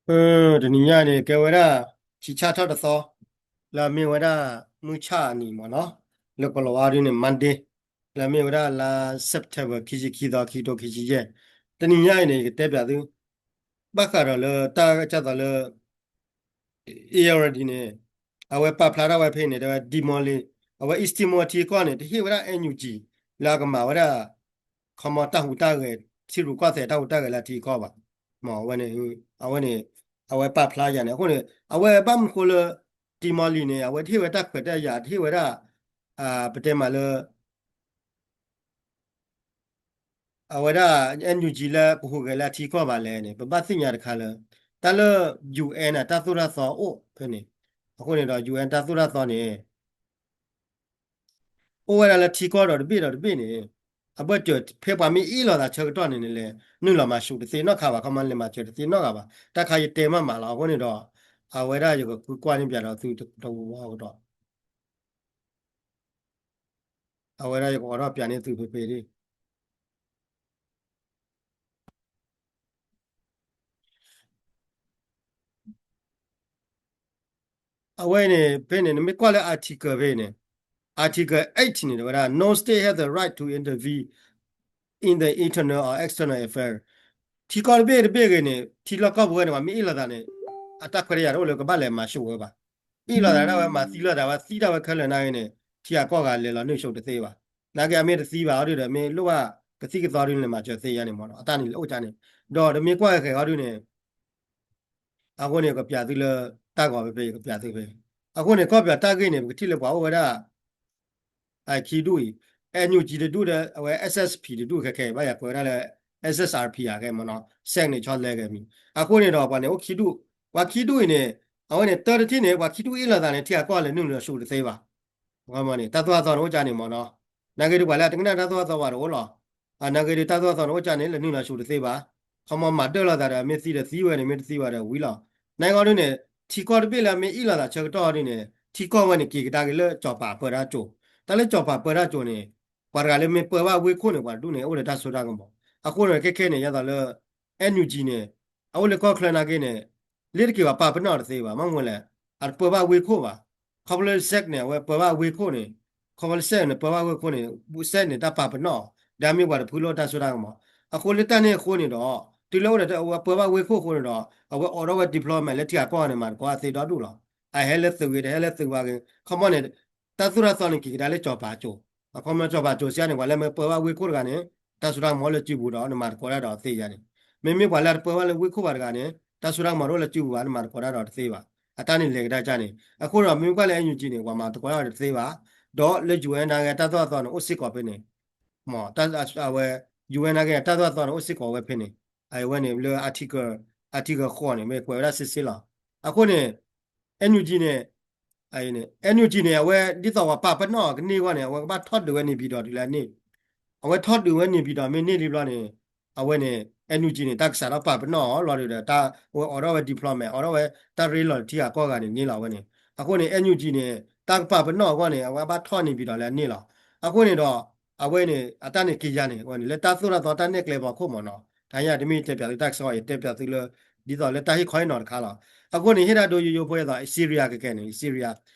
အၢ တနံၤညါန့ၣ် ကဲဝဲဒၣ် ဆံဆၣ်ထီၣ်တသီ လၢအမ့ၢ်ဝဲဒၣ် မုၢ်ဆၣ်အနံၤမ့ၢ်နီၤ, လၢကလီၤဝါဒ်န့ၣ် Monday လၢအမ့ၢ်ဝဲဒၣ်လါ September ခံဆံခံသီ ခံကထိခံဆံယဲၢ်, တနံၤညါအံၤန့ၣ် ယကတဲပၠးသု ဘၣ်ဃးဒီးလၢတၢ်ကစီၣ်လၢ Irrawaddy န့ၣ် အဝဲပာ်ဖျါထီၣ်ဝဲဖဲန့ၣ် တဲဝဲ East Timor လၢ East Timor ထံကီၢ်န့ၣ် တဟ့ၣ်ဝဲဒၣ် NUG လၢအကမၤဝဲဒၣ် ခီမီတၢ်ဟူးတၢ်ဂဲၤ ထံရူၢ်ကီၢ်သဲးတၢ်ဟူးတၢ်ဂဲၤလၢအထံကီၢ်ဘၣ်. မ့ၢ်အဝဲန့ၣ် အဝဲန့ၣ် အဝဲပာ်ဖျါယၤန့ၣ် အဃိန့ၣ် အဝဲဘၣ်မနုၤဃိလၢ Timor လံၤန့ၣ် အဝဲတဟ့ၣ်ဝဲတၢ်ခွဲးတၢ်ယာ် တဟ့ၣ်ဝဲဒၣ် ပတဲမးလၢ အဝဲဒၣ် NUG လၢကဟူးဂဲၤလၢအထံကီၢ်ဘၣ်လဲၣ်န့ၣ် ပဘၣ်သ့ၣ်ညါတခါလၢ တၢ်လၢ UN အတၢ်သိၣ်တၢ်သီအိၣ်ဖဲန့ၣ်, အဃိန့ၣ်ဒီး UN တၢ်သိၣ်တၢ်သီန့ၣ် အိၣ်ဝဲဒၣ်လၢထံကီၢ်ဒီးတဘ့ၣ်ဒီးတဘ့ၣ်န့ၣ် အဘၢၣ်စၢၤဖဲပှၤမ့ၢ်အ့ၣ်လိာ်သးဆၢကတီၢ်န့ၣ်န့ၣ်လဲၣ် နုာ်လီၤမၤဆူၣ်တသ့နီတခါဘၣ်, ခီမီလဲၤမၤစၢၤတသ့နီတဂၤဘၣ်, တၢ်ခါယတဲမးမးလီၤ. အဃိန့ၣ်ဒီး အဝဲဒၣ်ယကဃုကွၢ်န့ၢ်ပၠးဒီးသုတဝီကဒီး အဝဲဒၣ်ယကအိးထီၣ်ပၠးန့ၢ်သုဖဲဖဲဒၣ် အဝဲန့ၣ် ဖဲန့ၣ် နမ့ၢ်ကွၢ်လၢ article ဖဲန့ၣ် article eight န့ၣ် တဲဝဲဒၣ် no state has the right to intervene in the internal or external affairs ထံကီၢ်တဘ့ၣ်တဘ့ၣ်ဂ့ၤန့ၣ် ထံလီၢ်ကီၢ်ပူၤဝဲန့ၣ် ပှၤမ့ၢ်အ့ၣ်လိာ်သးန့ၣ် အတၢ်ခွဲးတၢ်ယာ်တအိၣ်လၢကဘၣ်လဲၤမၤဆူၣ်ဝဲဘၣ်. အ့ၣ်လိာ်သးဒၣ်ဝဲမၤသံလိာ်သးဝဲသံတၢ်ဝဲခဲလၢာ်နာ်ဂ့ၤန့ၣ် ထံဂၤကီၢ်ဂၤလဲၤလီၤနုာ်ဆူၣ်တသ့ဘၣ်. နာ်ဂ့ၤအမ့ၢ်တသံဘၣ်အီၤဒုဒီး မ့ၢ်လိၣ်ဘၣ်ကသံၣ်ကသီဒုန့ၣ် မၤစၢၤသ့ယါန့ၣ်မ့ၢ်နီၤ အတၢ်န့ၣ်လၢအိၣ်ကါန့ၣ် ဒီးတမ့ၢ်ကွၢ်ဃဲၤဃဲၤအီၤဒုန့ၣ် အဃိန့ၣ် ကပၠးသုလၢတၢ်ဂီၤဖဲဖဲ ကပၠးသုဖဲ အဃိန့ၣ် ကီၢ်ပယီၤတၢ်ဂ့ၢ်န့ၣ် ပကထံၣ်လၢပှၤအိၣ်ဝဲဒၣ် အခံဒူၣ်အံၤ NUG တဒူၣ်ဒီး အဝဲ SSP တဒူၣ်ခဲခဲအံၤ ဘၣ်ယၤကွဲးဝဲဒၣ်လၢ SSRP အဂ့ၢ်မ့ၢ်နီၤ စဲးန့ၣ်ဆီလဲကဲမံၤ အဃိန့ၣ်ဒီး ပှၤန့ၣ်အိၣ်ခံဒူၣ် ပှၤခံဒူၣ်အံၤန့ၣ် အဝဲန့ၣ်တၢ်တထံၣ်န့ၣ် ပှၤခံဒူၣ်အ့ၣ်လိာ်သးန့ၣ် ထံဂၤကီၢ်ဂၤလဲၤနုာ်လီၤဆူၣ်တသ့ဘၣ် န့ၣ် တၢ်သိၣ်တၢ်သီန့ၣ်အိၣ်ကါန့ၣ်မ့ၢ်နီၤ နာ်ဂ့ၤဒုးပှၤလၢအတကနၣ်တၢ်သိၣ်တၢ်သီဘၣ်တအိၣ်လီၤ နာ်ဂ့ၤဒုးတၢ်သိၣ်တၢ်သီန့ၣ်အိၣ်ကါန့ၣ် လဲၤနုာ်လီၤဆူၣ်တသ့ဘၣ် ခီမီမၤဒၢၣ်လိာ်သးဒီး မ့ၢ်သံဒီးသံဝဲန့ၣ် မ့ၢ်တသံဘၣ်ဒီးဝံၤလီၤ နာ်ဂ့ၤဒုးန့ၣ် ထံကီၢ်တဘ့ၣ်လၢအမ့ၢ်အ့ၣ်လိာ်သးဆၢကတီၢ်ဒုန့ၣ် ထံကီၢ်ဝဲန့ၣ် က့ၤကဒါက့ၤလၢကၠီၤပၤပၢတၢ်ကၠိၤ တၢ်လၢကၠီၤပၤပၢတၢ်ကၠိၤန့ၣ် ပှၤတဂၤလၢမ့ၢ်ပၢဘၣ်ဝ့ၢ်ခိၣ်န့ၣ် ပှၤတဒူၣ်န့ၣ် အိၣ်ဒီးတၢ်စိတၢ်ကမီၤ အဃိန့ၣ် ခဲခဲန့ၣ် ယသးလၢ NUG န့ၣ် အအိၣ်လၢကီၢ်ချၢနာ်ဂ့ၤန့ၣ် လ့တက့ၤပှၤပာ်ပနီၣ်တသ့ဘၣ် မ့ၢ်မ့ၢ်လဲၣ် အတပၢဘၣ်ဝ့ၢ်ခိၣ်ဘၣ် ခီဖျိ စဲး န့ၣ် အဝဲပၢဘၣ်ဝ့ၢ်ခိၣ်န့ၣ် ခီဖျိ စဲး န့ၣ် ပၢဘၣ်ဝ့ၢ်ခိၣ်န့ၣ် စဲး န့ၣ် တၢ်ပာ်ပနီၣ် ဒီးမ့ၢ်ပှၤတဖုလၢတၢ်စိတၢ်ကမီၤ အဃိလၢတၢ်န့ၣ်အဃိန့ၣ်ဒီး တုၤလၢအိၣ်ဒီးအဝဲပၢဘၣ်ဝ့ၢ်ခိၣ်အဃိန့ၣ်ဒီး အဝဲအိးထီၣ်ဝဲ diplomat လၢထံဂၤကီၢ်ဂၤန့ၣ် မၤသကိးအသ့ဒီဒူၣ်လီၤ အဟဲလၢသုးဂ့ၤ တဟဲလၢသုးဝါဂ့ၤ ခီမီန့ၣ် တၢ်သိၣ်တၢ်သီန့ၣ် က့ၤကဒါလၢကၠီၤပၤကၠိၤ အခီမီကၠီၤပၤကၠိၤစံးန့ၣ် ပှၤလၢမ့ၢ်ပၢဘၣ်ဝ့ၢ်ခိၣ်တဂၤန့ၣ် တၢ်စိတၢ်ကမီၤအိၣ်လၢစုပူၤဒီး နမၤသကိးတၢ်ဒီးအသ့ယါန့ၣ် မ့မ့ၢ်ပှၤလၢအတပၢဘၣ်လၢဝ့ၢ်ခိၣ်ဘၣ်တဂၤန့ၣ် တၢ်စိတၢ်ကမီၤတအိၣ်လၢစုပူၤဘၣ် နမၤသကိးတၢ်ဒီးတသ့ဘၣ် အတၢ်န့ၣ်လဲၤကဒါကါန့ၣ် အဃိဒီးမ့မ့ၢ်ကွၢ်လၢ NUG န့ၣ် ပှၤမၤသကိးတၢ်ဒီးတသ့ဘၣ် ဒီးလၢ UN နာ်ဂ့ၤ တၢ်သိၣ်တၢ်သီန့ၣ် အိၣ်စ့ၢ်ကီးဖဲန့ၣ် မ့ၢ်အဝဲ UN နာ်ဂ့ၤ တၢ်သိၣ်တၢ်သီန့ၣ် အိၣ်စ့ၢ်ကီးဝဲဖဲန့ၣ် အဝဲန့ၣ်လၢ article article ဃိးန့ၣ် မ့ၢ်ကွဲးဝဲဒၣ်စ့စ့လီၤ အဃိန့ၣ် NUG န့ၣ် NUG န့ၣ် အဝဲဒ်သိးပှၤပာ်ပနီၣ်အီၤကန့ၢ်အဂီၢ်န့ၣ် အဝဲကဘၣ်ထီၣ်ဒုးဝဲန့ၣ်ပၠံၤဒီးတုၤလၢအန့ၢ် အဝဲထီၣ်ဒုးဝဲန့ၣ်ပၠံၤဒီးမ့ၢ်န့ၢ်လံဘျီန့ၣ် အဝဲန့ၣ် NUG န့ၣ် တၢ်ကစးထီၣ်ပာ်ပနီၣ်အီၤလီၤဒီး တၢ်ဝဲအိးထီၣ်ဝဲ diplomat အိးထီၣ်ဝဲတၢ်ရ့လိာ်ထံဂၤကီၢ်ဂၤန့ၣ်န့ၢ်လီၤဝဲန့ၣ် အဃိန့ၣ် NUG န့ၣ် တၢ်ကပာ်ပနီၣ်အဂီၢ်န့ၣ် အဝဲဘၣ်ထီၣ်န့ၣ်ပၠံၤဒီးလၢအန့ၢ်လီၤ အဃိန့ၣ်ဒီး အဝဲန့ၣ် အတၢ်န့ၣ်က့ၤယါန့ၣ် အဝဲန့ၣ် လၢတၢ်သိၣ်တၢ်သီတၢ်နဲၣ်ကျဲဖီခိၣ်မ့ၢ်နီၤ တဟါညါတမ့ၢ်တဲပၠးသုတၢ်ကစီၣ် ယတဲပၠးသုလၢ ဒ်သိးလၢတၢ်ဟ့ၣ်ခီဟ့ၣ်နီၤတခါလီၤ အဃိန့ၣ် ဟ့ၣ်ဒၣ်ဒိယိယိဖိယသိး Syria ကကဲန့ၣ် Syria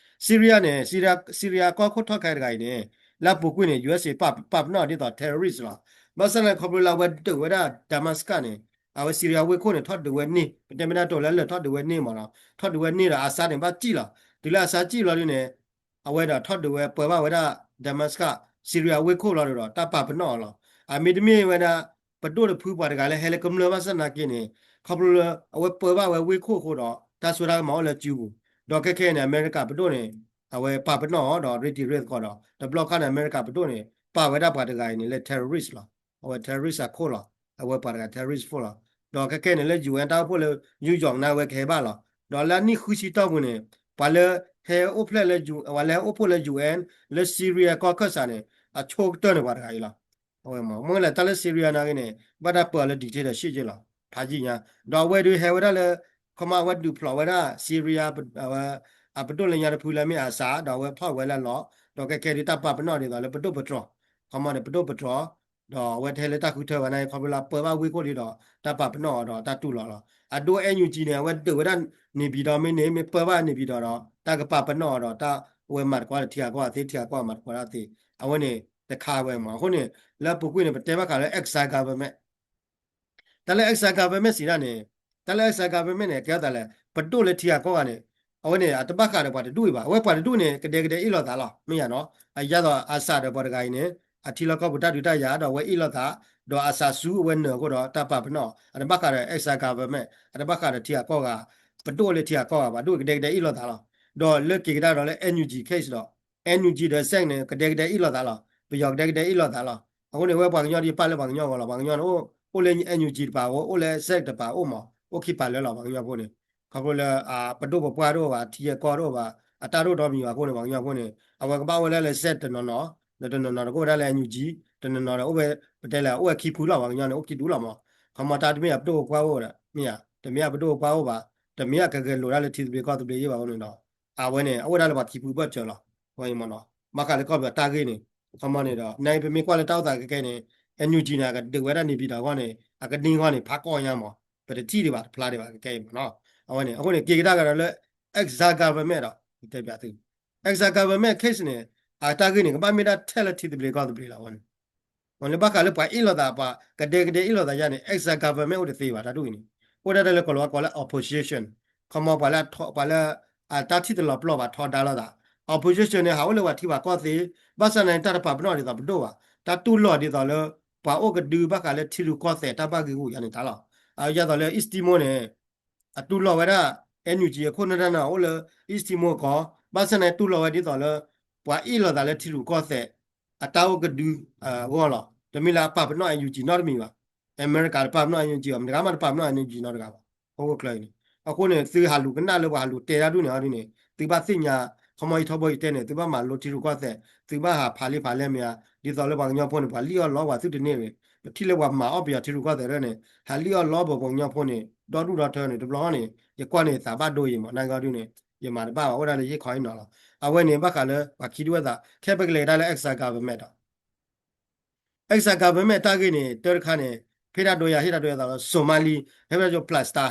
Syria န့ၣ် Syria ကီၢ်ခိၣ်ထီၣ်ခဲတဂၤအံၤန့ၣ် လၢအပူၤကွံာ်န့ၣ် USA ပာ်ပနီၣ်ဒ်သိး terrorist လီၤ ဘၣ်ဆၣ်န့ၣ်ခီဖျိလၢအဝဲဒုးဝဲဒၣ် Damascus န့ၣ် အဝဲ Syria ဝ့ၢ်ခိၣ်န့ၣ် ထီၣ်ဒုးဝဲန့ၢ် ပတဲမ့ၢ်ဒၣ်တိၤလၢလၢာ်ထီၣ်ဒုးဝဲန့ၢ်မ့ၢ်နီၤ ထီၣ်ဒုးဝဲန့ၢ်ဒီး Assad န့ၣ် ဘၣ်စံၣ်လီၤ တုၤလၢ Assad စံၣ်လီၤဒုန့ၣ် အဝဲဒီးထီၣ်ဒုးဝဲပၢဘၣ်ဝဲဒၣ် Damascus Syria ဝ့ၢ်ခိၣ်လီၤဒီး တၢ်ပာ်ပနီၣ်အီၤလီၤ အမ့တမ့ၢ်ဝဲဒၣ် ပဒိၣ်တဖုပှၤတဂၤလၢဟဲလၢကမျၢၢ်ဘၣ်ဆၣ်သနာ်က့န့ၣ် ခီဖျိလၢအဝဲပၢဘၣ်ဝဲဝ့ၢ်ခိၣ်အဃိဒီး တၢ်စိတၢ်ကမီၤအိၣ်လၢစုပူၤ ဒီးခဲခဲအံၤန့ၣ် အမဲရကၤပဒိၣ်န့ၣ် အဝဲပာ်ပနီၣ်အီၤဒီး ရ့တံၤရ့သကိးဒီး တဘျီခါန့ၣ် အမဲရကၤပဒိၣ်န့ၣ် ပာ်ဝဲဒၣ်ပှၤတဂၤအံၤန့ၣ်လၢ terrorist လီၤ အဝဲ terrorist အခိၣ်လီၤ အဝဲပှၤတဂၤ terrorist ဖိလီၤ ဒီးခဲခဲန့ၣ်လၢ UN တၢ်အိၣ်ဖှိၣ်လၢ New York န့ၣ် အဝဲကဟဲဘၣ်လီၤ ဒီးလၢအနံၣ်ဃုဆံတီၢ်ပူၤန့ၣ် ပှၤလၢဟဲအိၣ်ဖျဲၣ်လၢ ပှၤလၢဟဲအိၣ်ဖှိၣ်လၢ UN လၢ Syria ကီၢ်ခၢၣ်စးန့ၣ် အဆိကတၢၢ်န့ၣ်ပှၤတဂၤအံၤလီၤ အဝဲမ့ၢ်လၢတၢ်လၢ Syria နာ်က့န့ၣ် ဘၣ်တၢ်ပၢအီၤလၢ dictatorship က့လီၤ ဖးယံာ်ညါ ဒီးအဝဲဒုးဟဲဝဲဒၣ်လၢ ခီမီအဝဲဒုးဖျိးဝဲဒၣ် Syria အပဒိၣ်လၢညါတဖုလၢမ့ၢ် Assad ဒီးအဝဲဖီၣ်ဝဲလၢလီၤ ဒီးခဲခဲဒုးတၢ်ပာ်ပနီၣ်ဒ်သိးလၢပဒိၣ်ပတြီၤ ခီမီန့ၣ် ပဒိၣ်ပတြီၤ ဒီးအဝဲတဟဲလၢတၢ်ဃုထၢဘၣ်န့ၣ် ခီဖျိလၢပၢဘၣ်ဝ့ၢ်ခိၣ်ဒီး တၢ်ပာ်ပနီၣ်အီၤဒီးတၢ်တူၢ်လိာ်လီၤ. အဒိ NUG န့ၣ် အဝဲဒုးဝဲဒၣ်န့ၣ်ပၠံၤတီၤမ့ၢ်န့ၣ် မ့ၢ်ပၢဘၣ်န့ၣ်ပၠံၤတီၤဒီး တၢ်ကပာ်ပနီၣ်အီၤဒီး တၢ်အဝဲမၤတကွၢ်ဒီးထံဂၤကီၢ်ဂၤသ့ ထံဂၤကီၢ်ဂၤမၤတကွၢ်ဒၣ်သ့ အဝဲန့ၣ်တခါဝဲမး. အဃိန့ၣ် လၢပူၤကွံာ်န့ၣ် ပတဲဘၣ်ဃးလၢ exile government တၢ်လၢ exile government စံးဒၣ်န့ၣ် တၢ်လၢ exile government န့ၣ် ကဲထီၣ်သးလဲၣ် ပဒိၣ်လၢထံဂၤကီၢ်ဂၤန့ၣ် အဝဲန့ၣ် အတဘၣ်ဃးဒီးပှၤတဒူၣ်အံၤဘၣ်. အဝဲပှၤတဒူၣ်န့ၣ် ကဒဲကဒဲအ့ၣ်လိာ်သးလီၤ မ့ၢ်ယါနီၤ. အယါသိး အစးဒီးပှၤတဂၤအံၤန့ၣ် အထံလီၢ်ကီၢ်ပူၤတၢ်ဒုးတၢ်ယၤဒီးအဝဲအ့ၣ်လိာ်သး ဒီးအစးဆူအဝဲနၢၤအဃိဒီးတၢ်ပာ်ပနီၣ် အတဘၣ်ဃးဒီး exile government အတဘၣ်ဃးဒီးထံဂၤကီၢ်ဂၤ ပဒိၣ်လၢထံဂၤကီၢ်ဂၤဘၣ် ဒိၣ်ကဒဲကဒဲအ့ၣ်လိာ်သးလီၤ. ဒီးလၢက့ၤကဒါဒီးလၢ NUG case ဒီး NUG ဒီး SAC န့ၣ် ကဒဲကဒဲအ့ၣ်လိာ်သးလီၤ. ပယီၤကဒဲကဒဲအ့ၣ်လိာ်သးလီၤ. အဃိန့ၣ် ဝဲပှၤကညီဒီးယပာ်လၢပှၤကညီဂီၢ်လီၤ. ပှၤကညီန့ၣ် အိၣ်လၢ NUG တပၤအိၣ် အိၣ်လၢ SAC တပၤအိၣ်မး အိၣ်ခံပၤလၢလီၤ ပှၤကညီဖိန့ၣ်. ခီဖျိလၢ ပဒိၣ်ပပှၢ်တအိၣ်ဘၣ် ထံဂၤကီၢ်တအိၣ်ဘၣ် အတၢ်ဒိၣ်ဒီမံၤဘၣ်အဃိန့ၣ် ပှၤကညီဖိန့ၣ် အဝဲကဘၣ်အိၣ်ဝဲဒၣ်လၢ SAC တနီၤနီၤ ဒီးတနီၤနီၤဒီးကအိၣ်ဝဲဒၣ်လၢ NUG တနီၤနီၤဒီးအိၣ်ဝဲ ပတဲလဲၣ် အိၣ်ဝဲခံဖုလီၤ ပှၤကညီန့ၣ် အိၣ်ခံဒူလီၤမး. ခီမီတၢ်တမ့ၢ်အပဒိၣ်ပပှၢ်အိၣ်ဒီး မ့ၢ်ဧါ တမ့ၢ်အပဒိၣ်ပပှၢ်အိၣ်ဘၣ် တမ့ၢ်အကဂဲၤလိာ်ဒၣ်လၢထံသဘျ့ကီၢ်သဘျ့ယ့ၢ်ဘၣ်အဃိန့ၣ်ဒီး အဝဲန့ၣ် အအိၣ်ဒၣ်လၢပှၤခံဖုဘၢၣ်စၢၤလီၤ. အဝဲမးနီၤ ဘၣ်ဃးလၢကီၢ်ပယီၤတၢ်ဂ့ၢ်န့ၣ် ခီမီန့ၣ်ဒီး နပမ့ၢ်ကွၢ်လၢတၢ်အိၣ်သးခဲကဲန့ၣ် NUG န့ၣ် အကဒုးဝဲဒၣ်န့ၣ်ပၠံၤတီၤအဂီၢ်န့ၣ် အကနံၣ်အဂီၢ်န့ၣ် ဖးကီၢ်ညါမး ပတထံၣ်ဒံးဘၣ် တဖျါဒံးဘၣ်ခဲကဲအံၤမးနီၤ. အဝဲန့ၣ် အဃိန့ၣ် က့ၤကဒါကဒီးလၢ exile government ဒီး တဲပၠးသု exile government case န့ၣ် အတၢ်ဂ့ၢ်န့ၣ် ကဘၣ်မ့ၢ်ဒၣ်ထဲလၢထံသဘျ့ကီၢ်သဘျ့လီၤ အဝဲန့ၣ် လၢဘၣ်ဃးလၢပှၤအ့ၣ်လိာ်သး ပှၤကဒဲကဒဲအ့ၣ်လိာ်သးယါန့ၣ် exile government အိၣ်တသ့ဘၣ် တၢ်ဒ်အံၤန့ၣ် အိၣ်ဒၣ်တၢ်လၢကီၢ်လီၤဝါကိးလၢ opposition ခီမီပှၤလၢ ပှၤလၢ အတၢ်ထံၣ်တလီၤပျီၢ်ဘၣ်ထီဒါလိာ်သး opposition န့ၣ် ဟးအိၣ်လၢပှၤထံပှၤကီၢ်သ့ ဘၣ်ဆၣ်န့ၣ် တၢ်တပာ်ပနီၣ်ဒ်သိးပဒိၣ်ဘၣ် တၢ်တူၢ်လိာ်ဒ်သိးလၢ ပှၤအိၣ်ကဒုဘၣ်ဃးလၢထံရူၢ်ကီၢ်သဲးတၢ်ဘၣ်ဂံၢ်ဂူာ်ယါန့ၣ်တၢ်လီၤ. အယါသိးလၢ East Timor န့ၣ် အတူၢ်လိာ်ဝဲဒၣ် NUG အခိၣ်နၢ်တၢ်န့ၣ် အိၣ်လၢ East Timor ကီၢ် ဘၣ်ဆၣ်န့ၣ် တူၢ်လိာ်ဝဲဒ်သိးလၢ ပှၤအ့ၣ်လိာ်သးလၢထံရူၢ်ကီၢ်သဲး အတၢ်အိၣ်ကဒု အဂီၢ်လီၤ. တမ့ၢ်လၢအပာ်ပနီၣ် NUG နီတမံၤဘၣ်. အမဲရကၤတပာ်ပနီၣ် NUG ဘၣ် မတဂၤမးတပာ်ပနီၣ် NUG နီတဂၤဘၣ်. ဟီၣ်ခိၣ်ချၢအံၤန့ၣ် အဃိန့ၣ် သုဟးလူၤကနၣ်လၢပှၤဟးလူၤတဲတၢ်ဒ်န့ၣ်အီၤဒ်န့ၣ် သုဘၣ်သ့ၣ်ညါ ခီမီယထီဘိယတဲန့ၣ် သုဘၣ်မၤလိထံရူၢ်ကီၢ်သဲး သုဘၣ်ဟးဖးလံာ်ဖးလဲၢ်မ့ၢ်ဧါ ဒ်သိးလၢပှၤကညီဖိန့ၣ် ပှၤလံၣ်အီၣ်လီပှၤသုတန့ၢ်ဝဲ ပထံၣ်လၢပှၤမၤအီၣ်ပယီၤထံရူၢ်ကီၢ်သဲးဒ်န့ၣ် ဟးလံၣ်အီၣ်လီပပှၤကညီဖိန့ၣ် ဒီဒူၣ်ဒီထၢန့ၣ် တဘျီဃီန့ၣ် ယကွၢ်န့ၣ်သးဘၣ်ဒိယံၤမး နာ်က့အီၤဒ်န့ၣ် ယမၤတဘၣ်ဘၣ် အိၣ်ဒၣ်လၢယဟ့ၣ်ခီဟ့ၣ်နီၤလီၤ. အဝဲန့ၣ် ဘၣ်ဃးလၢပှၤခံဒုဝဲသး ခဲပကလဲၤကဒါလၢ exile government ဒီး exile government တၢ်ဂ့ၢ်န့ၣ် တၢ်တခါန့ၣ် ဖဲဒၣ်ဒိယၤဟ့ၣ်ဒၣ်ဒိယၤသးလီၤ Somali ဖဲဒၣ်ကၠိ Black Star